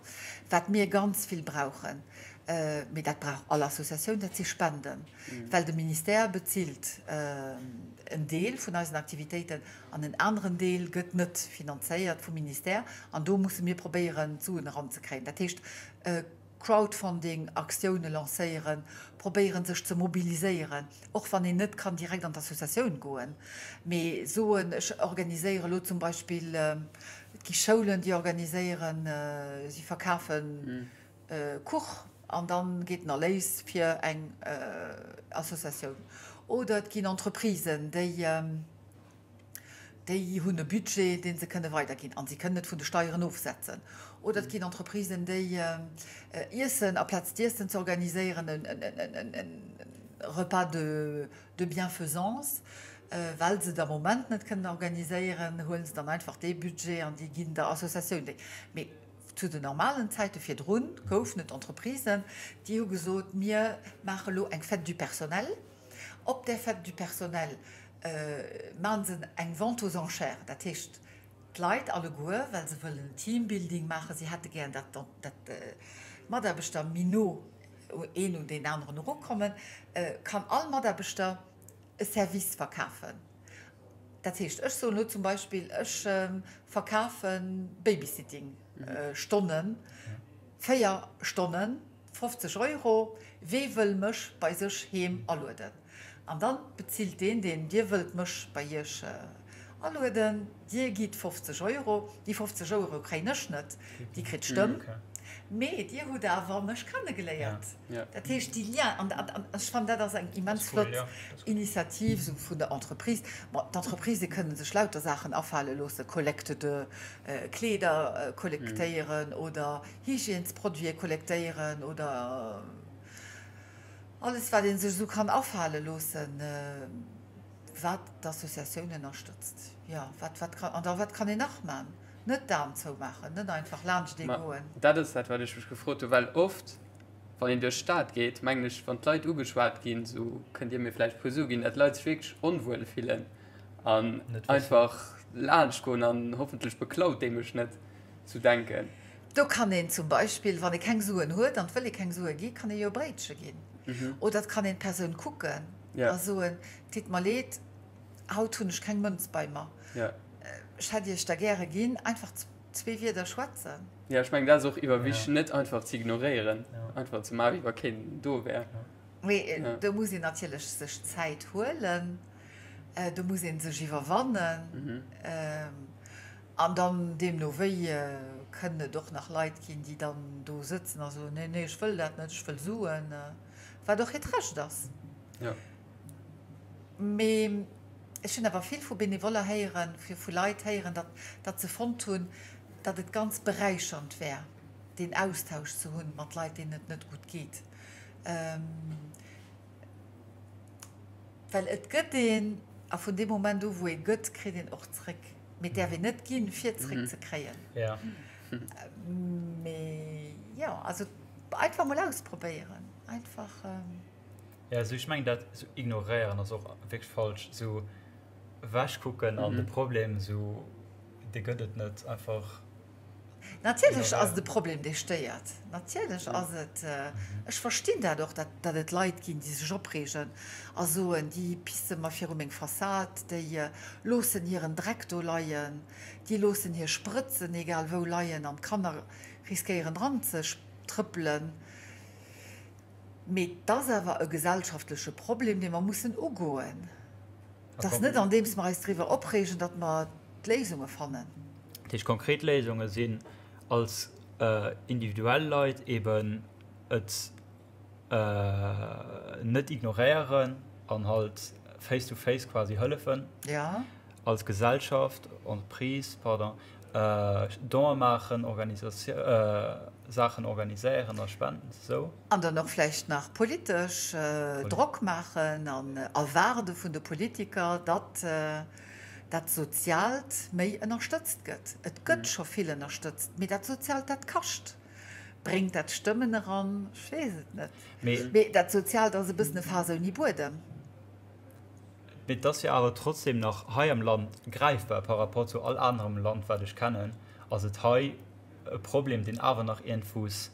wat mir ganz vill brauchen, äh, mee dat brauch all Associatioun, dat si Spenden. Mhm. Well de Ministère bezilt äh, en Deel vun eisen Aktivitéiten an en aneren Deel gëtt net finanzéiert vum Ministère an do musse mir probéieren d'Suen eranzekréien. Dat heescht äh, Crowdfunding-Aktioune lancéieren, probéieren sech ze mobiliséieren, och wann een net kann direkt an d'Associatioun goen, mee soen, ech organiséiere lo zum Beispill, et gi Schoulen, déi organiséieren, si verkafe Kuch an da geet den Erléis fir eng Associatioun. Oder et ginn Entreprisen, déi. Déi hunn e Budget, dee se kënne weiderginn an si kënnen et vun de Steieren ofsetzen. Oder et ginn Entreprisen, déi Iessen, aplaz d'Iessen ze organiséieren, e Repas de bienfaisance, well se et am Moment net kënnen organiséieren, huele se dann einfach dee Budget an déi ginn der Associatioun déi. Mee zu den normalen Zäite virdrun goufen et Entreprisen, déi hu gesot, mir maache lo eng Fête du personnel. Op där Fête du personnel maachen se eng Vente aux enchères, dat heescht d'Leit alleguer, well se wëllen Teambuilding maachen, si hätte gären, datt d'Mataarbechter méi no een un deen aneren erukommen, kann all Mataarbechter e Service verkafen. Dat heescht, ech soen elo zum Beispill, ech verkafe Babysitting-Stonnen, 4 Stonnen, 50 Euro, wee wëll mech bei sech heem alueden? An dann bezilt deen, deen, Dir wëllt mech bei Iech alueden, Dir gitt 50 Euro. Déi 50 Euro kréien ech net, déi kritt d'Stëmm. Mee Dir hutt awer mech kennegeléiert. Dat heescht, déi Lien, an ech fannen, dat ass eng immens flott Initiativ esou vun der Entreprise. Bon, d'Entreprisë kënne sech lauter Saachen afale loossen, Collecte de Kleeder kollektéieren oder Hygiènesproduite kollektéieren oder alles wat ee sech esou kann afale loossen, wat d'Associatioun ënnerstëtzt. Jo, wat, wat kann, an da wat kann een nach man? Net d'Aen zoumaachen, net einfach laanscht ee Ma goen. dat ass dat, wat ech mech gefrot hunn, well oft, wann een duerch d'Stad geet, mengen ech, wann d'Leit ugeschwat ginn, esou, kënnt Dir mir vläicht e puer Sue ginn, datt d'Leit sech wierklech onwuel fillen an Net wëssen. einfach laanscht goen an hoffentlech beklaut dee mech net. Zu denken. Do kann een zum Beispill, wann ee keng Suen huet an et wëll ee keng Sue gi, kann ee jo e Bréitche ginn. Oder et kann een d'Persoun kucken a soen, Ditt mer leed, haut hunn ech keng Mënz bei mer, ech hätt Iech der gäre ginn. Einfach zwee Wierder schwätzen. Jo, ech mengen, dat ass och iwwerwichteg, net einfach ze ignoréieren, einfach ze maachen, wéi wa keen do wär. Mee do muss een natierlech sech Zäit huelen, do muss ee sech iwwerwannen. An dann deemno wéi kënnen et och nach Leit ginn, déi dann do sëtzen a soen, nee, nee, ech wëll dat net, ech wëll Suen, wat och hiert Recht ass. Mee ech hunn awer vill vu Benevoller héieren, vu Leit héieren, datt, datt se fonnt hunn, datt et ganz beräichernd wär, deen Austausch ze hunn mat Leit, deenen et net gutt geet. Well et gëtt een, a vun deem Moment u wou ee gëtt, kritt een och zréck. Mee et däerf een net ginn, fir zréck ze kréien. Mee jo, also einfach mol ausprobéieren. Einfach. Jo, also ech mengen dat esou ignoréieren ass och wierklech falsch. Esou ewechkucken an de Problem esou, dee gëtt et net, einfach. Natierlech ass et e Problem, dee stéiert. Natierlech ass et, ech verstinn dat och, datt et Leit ginn, déi sech opreegen a soen, déi pisse mer viru meng Fassad, déi loossen hiren Dreck do leien, déi loossen hir Sprëtzen egal wou leien an d'Kanner riskéieren dran ze trëppelen. Mee et ass awer e gesellschaftleche Problem, dee mer mussen ugoen. Et ass net andeems mer eis driwwer opreegen, datt mer d'Léisunge fannen. Dat heescht, konkret Léisunge sinn als individuell Leit eben et net ignoréieren an halt face to face quasi hëllefen. Als Gesellschaft, Entreprise, pardon, Donë maachen, Saachen organiséieren a spenden, esou. An dann och vläicht nach politesch Drock maachen an erwaarde vun de Politiker, datt dat Soziaalt méi ënnerstëtzt gëtt. Et gëtt scho vill ënnerstëtzt, mee dat Soziaalt, dat kascht. Bréngt dat Stëmmen eran? Ech weess et net. Mee dat Soziaalt ass e bëssen e Faass ouni Buedem. Mee et ass jo awer trotzdem nach hei am Land gräifbar par rapport zu all anerem Land, wat ech kennen, ass et hei e Problem, deen awer nach iergendwous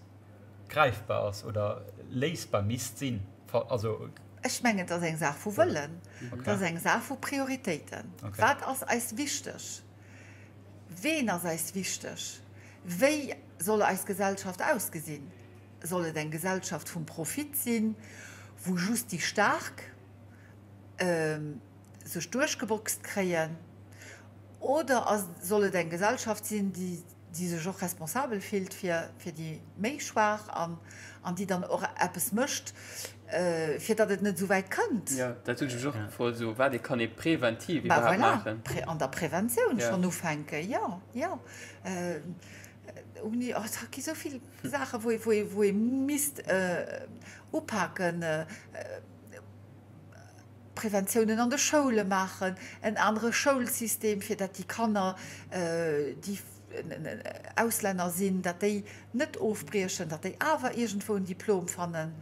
gräifbar ass oder léisbar misst sinn. Also. Ech mengen, et ass eng Saach vu Wëllen, et ass eng Saach vu Prioritéiten. Wat ass eis wichteg? Ween ass eis wichteg? Wéi soll eis Gesellschaft ausgesinn? Soll et eng Gesellschaft vum Profit sinn, wou just déi Staark sech duerchgeboxt kréien, oder soll et eng Gesellschaft sinn, déi sech och responsabel fillt fir déi méi Schwaach an déi dann och eppes mécht, fir datt et net esou wäit kënnt? Jo, dat hunn ech mech och gefrot, esou wat ee kann ee preventiv iwwerhaapt maachen. Bah voilà, an der Preventioun schonn ufänken, jo, jo. Ouni, oh, et gi sou vill Saachen, wou ee misst upaken. Preventiounen an de Schoule maachen, en anere Schoulsystem, fir datt déi Kanner, déi Auslänner sinn, datt déi net ofbriechen, datt déi awer iergendwou en Diplom fannen.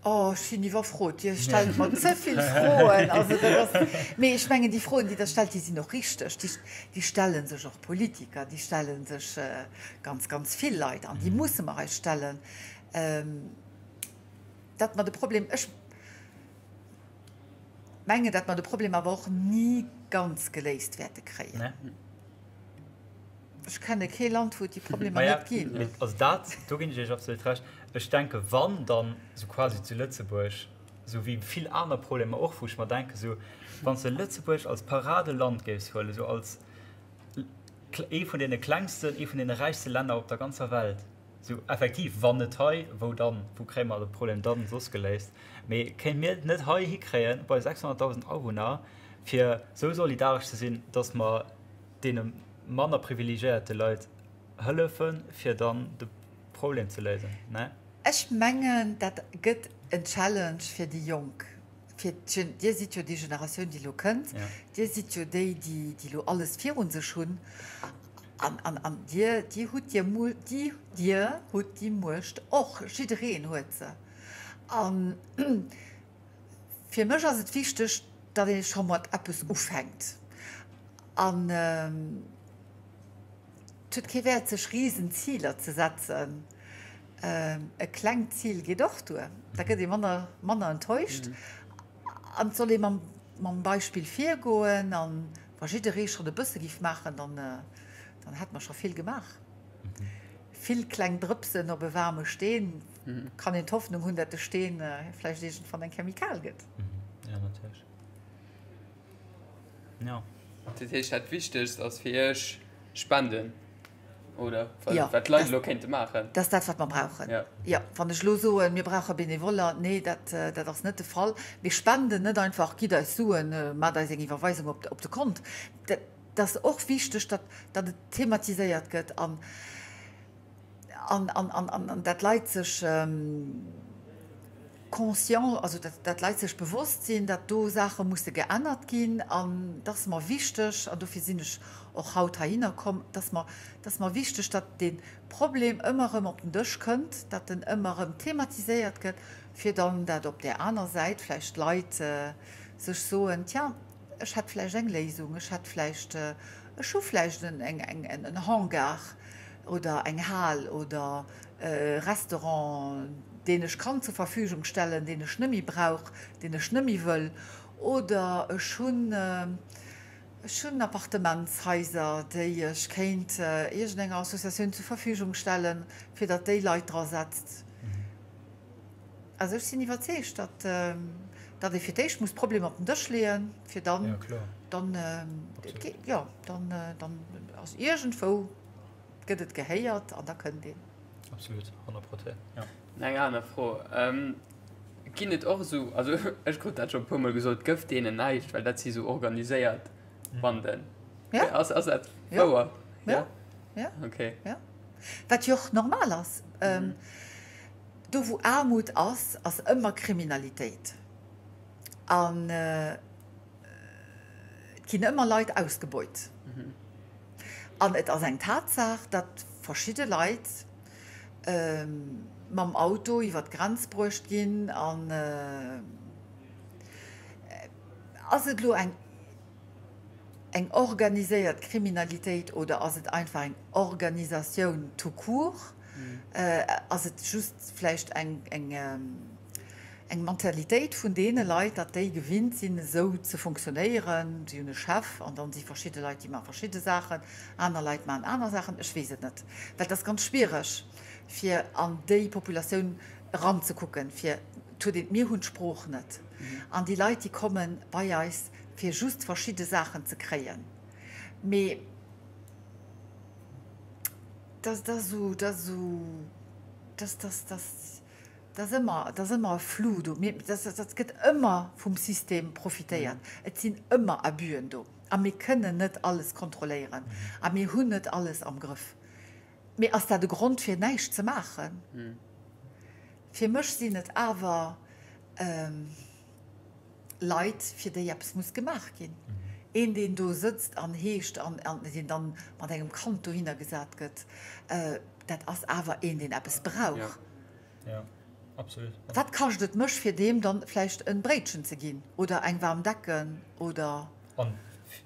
Oh, ech sinn iwwerfrot. Dir stellt mer ze vill Froen. Also dat ass, mee ech mengen, déi Froen, déi Der stellt, déi sinn och richteg. Déi stelle sech och Politiker, déi stelle sech ganz, ganz vill Leit an déi musse mer eis stellen. Datt mer de Problem, ech mengen, datt mer de Problem awer och ni ganz geléist wäerte kréien. Ech kenne kee Land, wou et déi Problemer net ginn. Also dat, do ginn ech Iech absolut Recht. Ech denke wann, dann esou quasi zu Lëtzebuerg, esou wéi vill aner Problemer och, wou ech mer denke esou, wann s de Lëtzebuerg als Paradeland géifs huelen, esou als ee vun deene klengsten, ee vun deene räichste Länner op der ganzer Welt, Sou, effektiv, wann net hei, wou dann? Wou kréie mer de Problem dann soss geléist? Mee kéinte mir et net hei hikréien, bei 600.000 Awunner, fir sou solidaresch ze sinn, datt mer deene manner privilegiéierte Leit hëllefen, fir dann de Problem ze léisen? Nee? Ech mengen, dat gëtt en Challenge fir déi Jonk. Fir d'Gen, Dir sidd jo déi Generatioun, déi elo kënnt. Dir sidd jo déi, déi, déi elo alles virun sech hunn. An, an, an Dir, Dir hutt Dir Mu, déi, Dir hutt déi Muecht och. Jiddereen huet se. A fir mech ass et wichteg, datt ee scho mat eppes ufänkt. An et huet kee Wäert, sech Risenziler ze setzen. E klengt Zil geet och duer, da gëtt ee manner, manner enttäuscht. An et soll ee mam, mam Beispill virgoen. A wa jidderee schonn e bësse géif maachen, dann, dann hätte mer scho vill gemaach. Vill kleng Drëpsen op e waarme Steen, kann een d'Hoffnung hunn, datt de Steen vläicht iergendwann eng Kéier méi kal gëtt. Jo, natierlech. Jo. Dat heescht, dat Wichtegst ass fir Iech Spenden, oder? Ja, wat d'Leit elo kéinte maachen. Dat ass dat, wat mer brauchen. Ja. Jo, wann ech elo soen, mir brauche Benevoller, nee, dat, dat ass net de Fall. Mir spenden net einfach, gitt eis Suen, maacht eis eng Iwwerweisung op, op de Kont. Dat ass och wichteg, datt, datt et thematiséiert gëtt an, an, an, an, an dat d'Leit sech conscient, also dat, dat d'Leit sech bewosst sinn, dat do Saache musse geännert ginn. An dat ass mer wichteg, an dofir sinn ech och haut heihinner komm, et ass mer, et ass mer wichteg, datt dee Problem ëmmer erëm op den Dësch kënnt, datt en ëmmer erëm thematiséiert gëtt, fir dann dat op där aner Säit vläicht d'Leit sech soen, Tiens, ech hätt vläicht eng Léisung, ech hätt vläicht, ech hu vläicht en, eng, eng, en Hangar oder eng Hal oder e Restaurant, deen ech kann zur Verfügung stellen, deen ech net méi brauch, deen ech net méi wëll, oder ech hunn, ech hunn Appartementshaiser, déi ech kéint iergendenger Associatioun zur Verfügung stellen, fir datt déi Leit dra setzt. Also ech sinn iwwerzeegt, datt, datt ee fir d'éischt muss d'Problemer op den Dësch leeën, fir dann, dann, jo, dann, dann ass iergendwou gëtt et gehéiert an da kënnt een. Absolut, 100 Prozent, jo. Eng aner Fro, Ginn et och esou, also ech krut dat scho e puermol gesot, gëff deenen näischt, well dat si sou organiséiert Banden. Ja. Ass, ass dat wouer? Ja. Ja. Okay. Ja. Wat jo och normal ass. Do wou Aarmut ass, ass ëmmer Kriminalitéit. An et ginn ëmmer Leit ausgebeut. An et ass eng Tatsaach, datt verschidde Leit mam Auto iwwer d'Grenz bruecht ginn. An ass et elo eng eng organiséiert Kriminalitéit oder ass et einfach eng Organisatioun tout court? Ass et just vläicht eng eng Mentalitéit vun deene Leit, datt déi gewinnt sinn esou ze funktionéieren, si hunn e Chef an dann si verschidde Leit, déi maache verschidde Saachen, aner Leit maachen aner Saachen, ech weess et net, well et ass ganz schwiereg fir an déi Populatioun eranzekucken, fir et huet een, mir hunn d'Sprooch net an déi Leit déi komme bei eis fir just verschidde Saachen ze kréien, mee dat ass esou, dat ass esou, dat ass, dat ass, dat ass ëmmer, dat ass ëmmer e Flou do. Mir, dat, dat gëtt ëmmer vum System profitéiert. Et sinn ëmmer Abüen do a mir kënnen net alles kontrolléieren a mir hunn net alles am Grëff. Mee ass dat e Grond fir näischt ze maachen? Fir mech sinn et awer Leit, fir déi eppes muss gemaach ginn. Een, deen do sëtzt an heescht an deen dann mat engem Kand dohinner gesat gëtt, dat ass awer een, deen eppes brauch. Wat kascht et mech, fir deem dann vläicht e Bréitchen ze ginn oder eng waarm Decken oder. An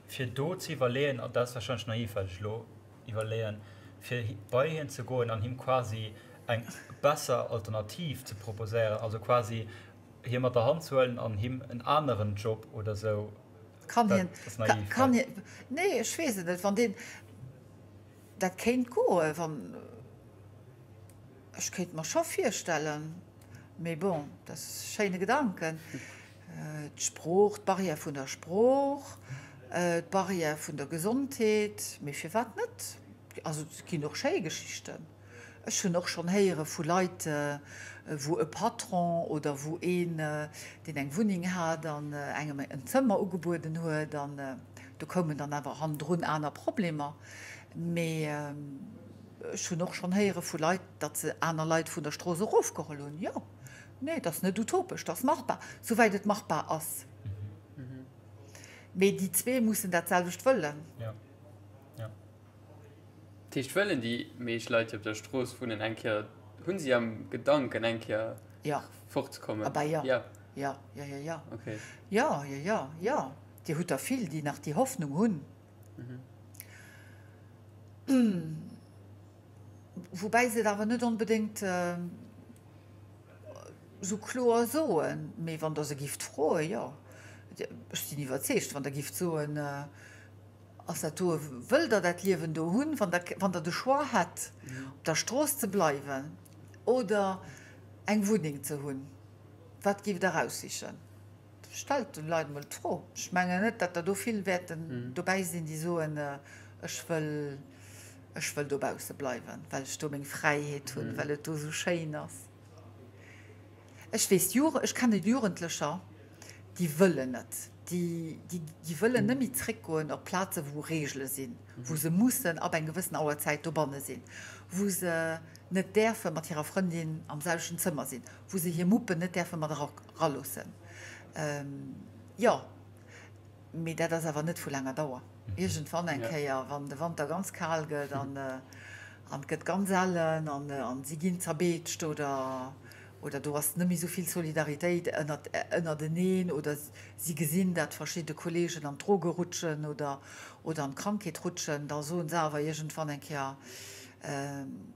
fir do ze iwwerleeën, an dat ass warscheinlech naiv, wat ech elo iwwerleeën, fir bei hien ze goen an him quasi eng besser Alternativ ze proposéieren, also quasi hie mat der Hand ze huelen an him en aneren Job oder sou, Kann hien, kann hien, nee ech weess et net, wann deen, dat kéint goen, wann, ech kéint mer scho virstellen, mee bon, dat ass e schéine Gedanken, d'Sprooch, d'Barrière vun der Sprooch, d'Barrière vun der Gesondheet, mee firwat net, also et ginn och schéi Geschichten. Ech hunn och schonn héiere vu Leit, wou e Patron oder wou een, deen eng Wunneng hat an engem en Zëmmer ugebueden huet an do koumen dann awer hannendrun aner Problemer. Mee ech hunn och schonn héiere vu Leit, datt se aner Leit vun der Strooss erofgeholl hunn. Jo, nee, et ass net utopesch, et ass machbar, souwäit et machbar ass. Mee déi zwee mussen dat selwecht wëllen. Dat heescht, wëllen déi meescht Leit, déi op der Strooss wunnen, eng Kéier, hu si am Gedanken, eng Kéier fortzekommen? Ah bah jo. Jo. Jo, jo, jo, jo. Okay. Jo, jo, jo, jo. Dir hutt der vill, déi nach déi Hoffnung hunn. Woubäi se et awer net onbedéngt esou kloer soen. Mee wann Der se gifft froen, jo. Ech sinn iwwerzeegt, wann Der gifft soen, Ass dat do, wëllt Der dat Liewen do hunn, wann Der, wann Der de Choix hätt, op der Strooss ze bleiwen oder eng Wunneng ze hunn, wat géift Der eraussichen? Stellt de Leit emol d'Fro. Ech mengen net, datt der do vill wäerten dobäi sinn, déi soen, ech wëll, ech wëll dobausse bleiwen, well ech do meng Fräiheet hunn, well et do esou schéin ass. Ech weess, ech kenne Jugendlecher, déi wëllen net, déi, déi wëllen net méi zréckgoen op Plaze wou Reegele sinn, wou se mussen ab eng gewëssen Auerzäit dobanne sinn, wou se net däerfe mat hirer Frëndin am selwechten Zëmmer sinn, wou se hir Muppen net däerfe mat eraloossen. Jo, mee dat ass awer net vu laanger Dauer. Iergendwann eng Kéier, wann de Wanter ganz kal gëtt an et gëtt ganz ellen an si ginn zerbeetscht oder oder do ass net méi esou vill Solidaritéit ënnert ënnerteneen oder si gesinn, dat verschidde Kolleegen an d'Droge rutschen oder oder an d'Krankheet rutschen, da soen se awer iergendwann eng Kéier,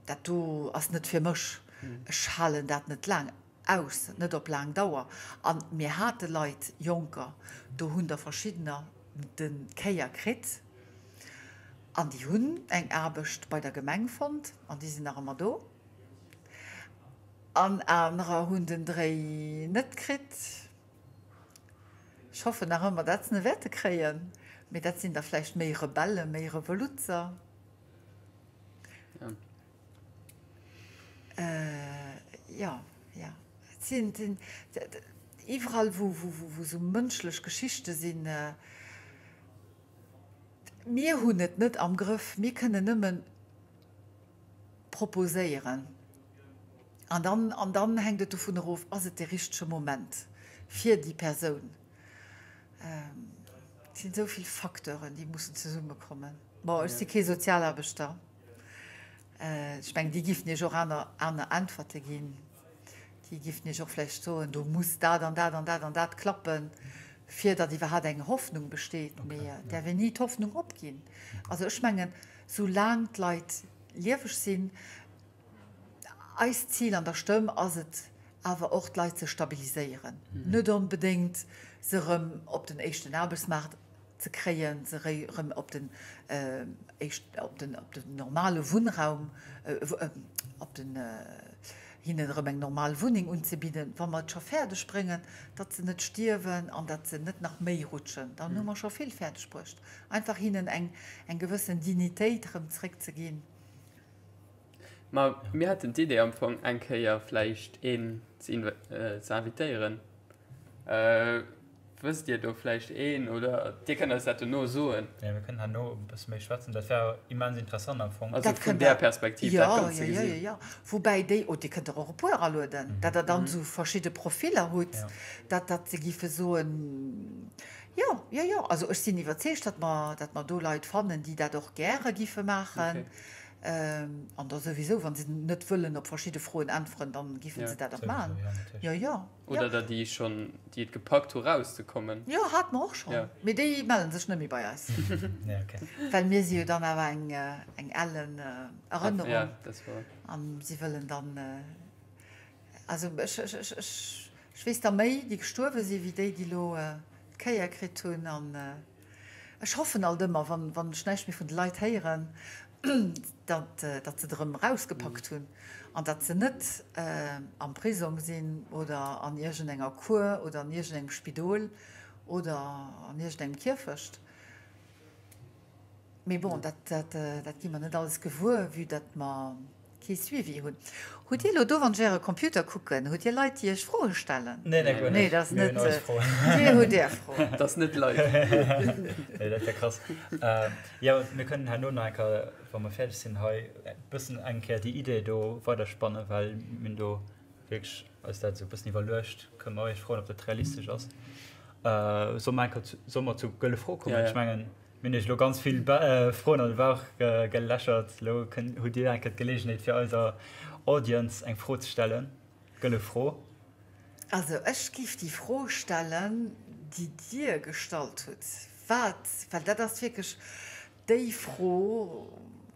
dat do ass net fir mech, ech halen dat net laang aus, net op laang Dauer. A mir hate Leit, Jonker, do hunn der verschiddener de Kéier kritt an déi hunn eng Aarbecht bei der Gemeng fonnt an déi sinn nach ëmmer do. An anerer hunn den Dréi net kritt. Ech hoffen nach ëmmer, dat se en wäerte kréien, mee dat sinn da vläicht méi Rebellen, méi Revoluzzer. Jo, jo, et sinn, sinn iwwerall wou, wou, wou esou mënschlech Geschichte sinn, mir hunn et net am Grëff, mir kënnen nëmmen proposéieren. An dann, an dann hänkt et dovun erof, ass et de richtege Moment fir déi Persoun? Et sinn esou vill Facteuren, déi mussen zesummekommen. Bon, ech si kee Sozialaarbechter. Ech mengen, déi giffen Iech och aner, aner Äntwerte ginn. Déi giffen Iech och vläicht soen, do muss dat an dat an dat an dat klappen, fir datt iwwerhaapt eng Hoffnung besteet. Mee et däerf een ni d'Hoffnung opginn. Also ech mengen, soulaang d'Leit lieweg sinn, Eist Zil an der Stëmm ass et awer och, d'Leit ze stabiliséieren, net onbedéngt se erëm op den éischten Aarbechtsmaart ze kréien, se erëm op den op den op den normale Wunnraum, op den hinnen erëm eng normal Wunneng unzebidden. Wa mer et scho fäerdeg bréngen, datt se net stierwen an datt se net nach méi rutschen, dann hu mer scho vill fäerdeg bruecht. Einfach hinnen eng eng gewëssen Dignitéit erëm zréckzeginn. Ma mir haten d'Idee am Fong eng Kéier vläicht een ze invitéieren. Wësst Dir do vläicht een oder Dir kënnt eis dat dono soen? Jo, mir kënnen herno e bësse méi schwätzen. Dat wär immens interessant am Fong. Also vun där Perspektiv dat Ganzt ze gesinn. Jo, jo, jo. Woubäi déi, oh, Dir kënnt der och e puer alueden, datt Der dann esou verschidde Profiller hutt, datt datt se giffe soen, jo, jo, jo. Also ech sinn iwwerzeegt, datt mer, datt mer do Leit fannen, déi dat och gäre giffe maachen. An da souwisou, wa se net wëllen op verschidde Froen äntweren, da giffen se dat och maachen. Jo, jo. Oder der, déi schonn, déi et gepackt hu rauszekommen. Jo, hate mer och schonn. Mee déi melle sech net méi bei eis. Well mir si jo dann awer eng, eng ellen Erënnerung. A si wëllen dann, also ech, ech, ech, ech weess der méi, déi gestuerwe si wéi déi, déi elo d'Kéier kritt hunn. An Ech hoffen alt ëmmer, wann, wann ech näischt méi vun de Leit héieren, datt, datt se et erëm erausgepackt hunn an datt se net am Prisong sinn oder an iergendenger Cour oder an iergendengem Spidol oder an iergendengem Kierfecht. Mee bon, dat, dat, dat gi mer net alles gewuer, vue datt mer Kee Suivi hunn. Hutt Dir elo do, wann ech Äre Computer kucken, hutt Dir Leit, déi Iech Froe stellen? Nee, nee, guer net. Nee, dat ass net. Mir hunn eis Froen. Dir hutt Är Froen. Dat ass net live. Nee, dat wär krass. Jo, mir kënnen herno nach eng Kéier, wa mer fäerdeg sinn hei, e bëssen eng Kéier déi Idee do weiderspannen, well mir hunn do wierklech eis dat esou e bëssen iwwerluecht. Kënne mer Iech froen, ob dat realistesch ass. Solle mer eng Kéier zu, solle mer zur gëlle Fro kommen? Ja, ja. Ech mengen. Mir hunn iech elo ganz vill Froen an de Bauch gelächert. Elo hutt dir eng Kéier d'Geleegenheet fir eiser Audience eng Fro ze stellen. Gëlle Fro. Also ech géif déi Fro stellen, déi Dir gestallt hutt. Wat, well dat ass wierklech déi Fro,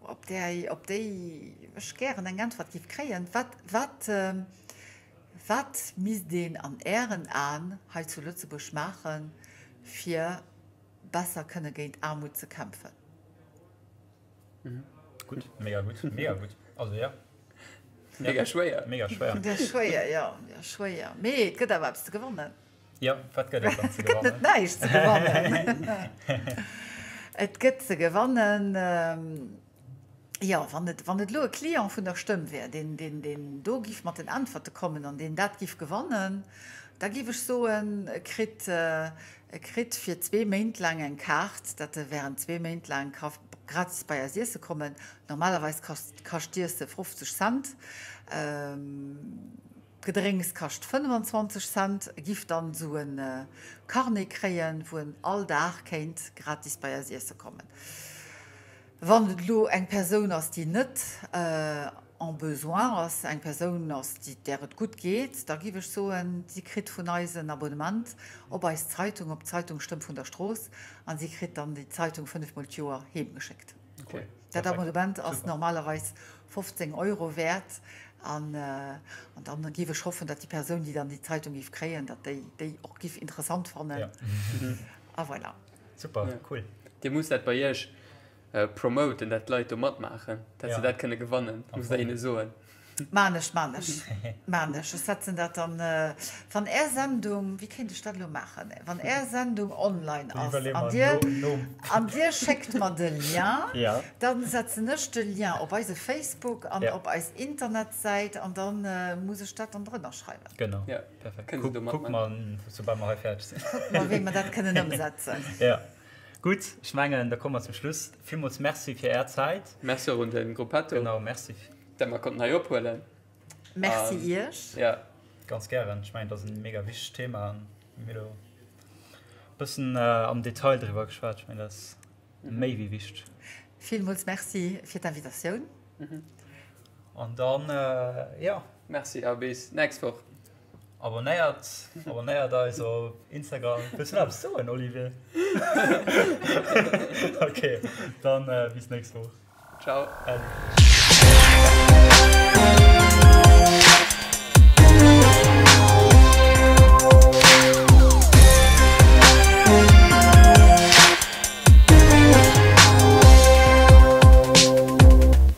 op där, op déi ech gären eng Äntwert géif kréien, Wat, wat, wat misst een an Ären Aen hei zu Lëtzebuerg maachen, fir besser kënne géint Aarmut ze kämpfen. Gutt, mega gutt, mega gutt. Also ja. Mega schwéier. Mega schwéier. Mega schwéier, jo, jo schwéier. Mee et gëtt awer eppes ze gewannen. Jo, wat gëtt et dann ze gewannen? Et gëtt net näischt ze gewannen. Et gëtt ze gewannen. Jo, wann et, wann et elo e Client vun der Stëmm wär, deen, deen, deen do giff mat den Äntwerte kommen an deen dat giff gewannen, da giff ech soen, e kritt, e kritt fir zwee Méint laang eng Kaart, datt e während zwee Méint laang ka gratis bei eis iesse kommen. Normalerweis kascht, kascht d'Iesse 50 Cent, d'Gedrénks kascht 25 Cent. E giff dann esou e Carnet kréien, wou en all Dag kéint gratis bei eis iesse kommen. Wann et elo eng Persoun ass, déi net en besoin ass, eng Persoun ass, déi, där et gutt geet, da géif ech soen, si kritt vun eis en Abonnement op eis Zeitung, op d'Zeitung Stëmm vun der Strooss, a si kritt dann déi Zeitung fënnefmol d'Joer heemgeschéckt. Dat Abonnement ass normalerweis 15 Euro wäert an dann géif ech hoffen, datt déi Persoun, déi dann déi Zeitung géif kréien, datt déi déi och géif interessant fannen. A voilà. Super, cool. Dir musst dat bei iech promoten, dat d'Leit do matmaachen, dat se dat kënne gewannen. Musst der hinne soen. Maan ech, maan ech, maan ech. Ech setzen dat dann, wann Är Sendung, wéi kéint ech dat elo maachen, wann Är Sendung online ass an Dir, an Dir schéckt mer de Lien, dann setzen ech de Lien op eise Facebook an op eis Internetsäit an dann muss ech dat dann drënner schreiwen. Genau, perfekt. Kuck mer, soubal mer hei fäerdeg sinn. Kucke mer, wéi mer dat kënnen ëmsetzen. Jo. Gutt, ech mengen, da komme mer zum Schluss. Villmools Merci fir Är Zäit. Merci och un de Gruppetto. Genau, Merci. Dat mer konnten hei ophuelen. Merci Iech. Ja. Ganz gären. Ech mengen, dat ass e mega wichtegt Thema an mir hu do e bëssen am Detail driwwer geschwat. Ech mengen, dat ass méi wéi wichteg. Villmools Merci fir d'Invitatioun. An dann, jo. Merci a bis nächst Woch. Abonnéiert, abonnéiert eis op Instagram. Wëlls du nach eppes soen, Olivier? Ok, dann bis nächst Woch. Ciao. Salut.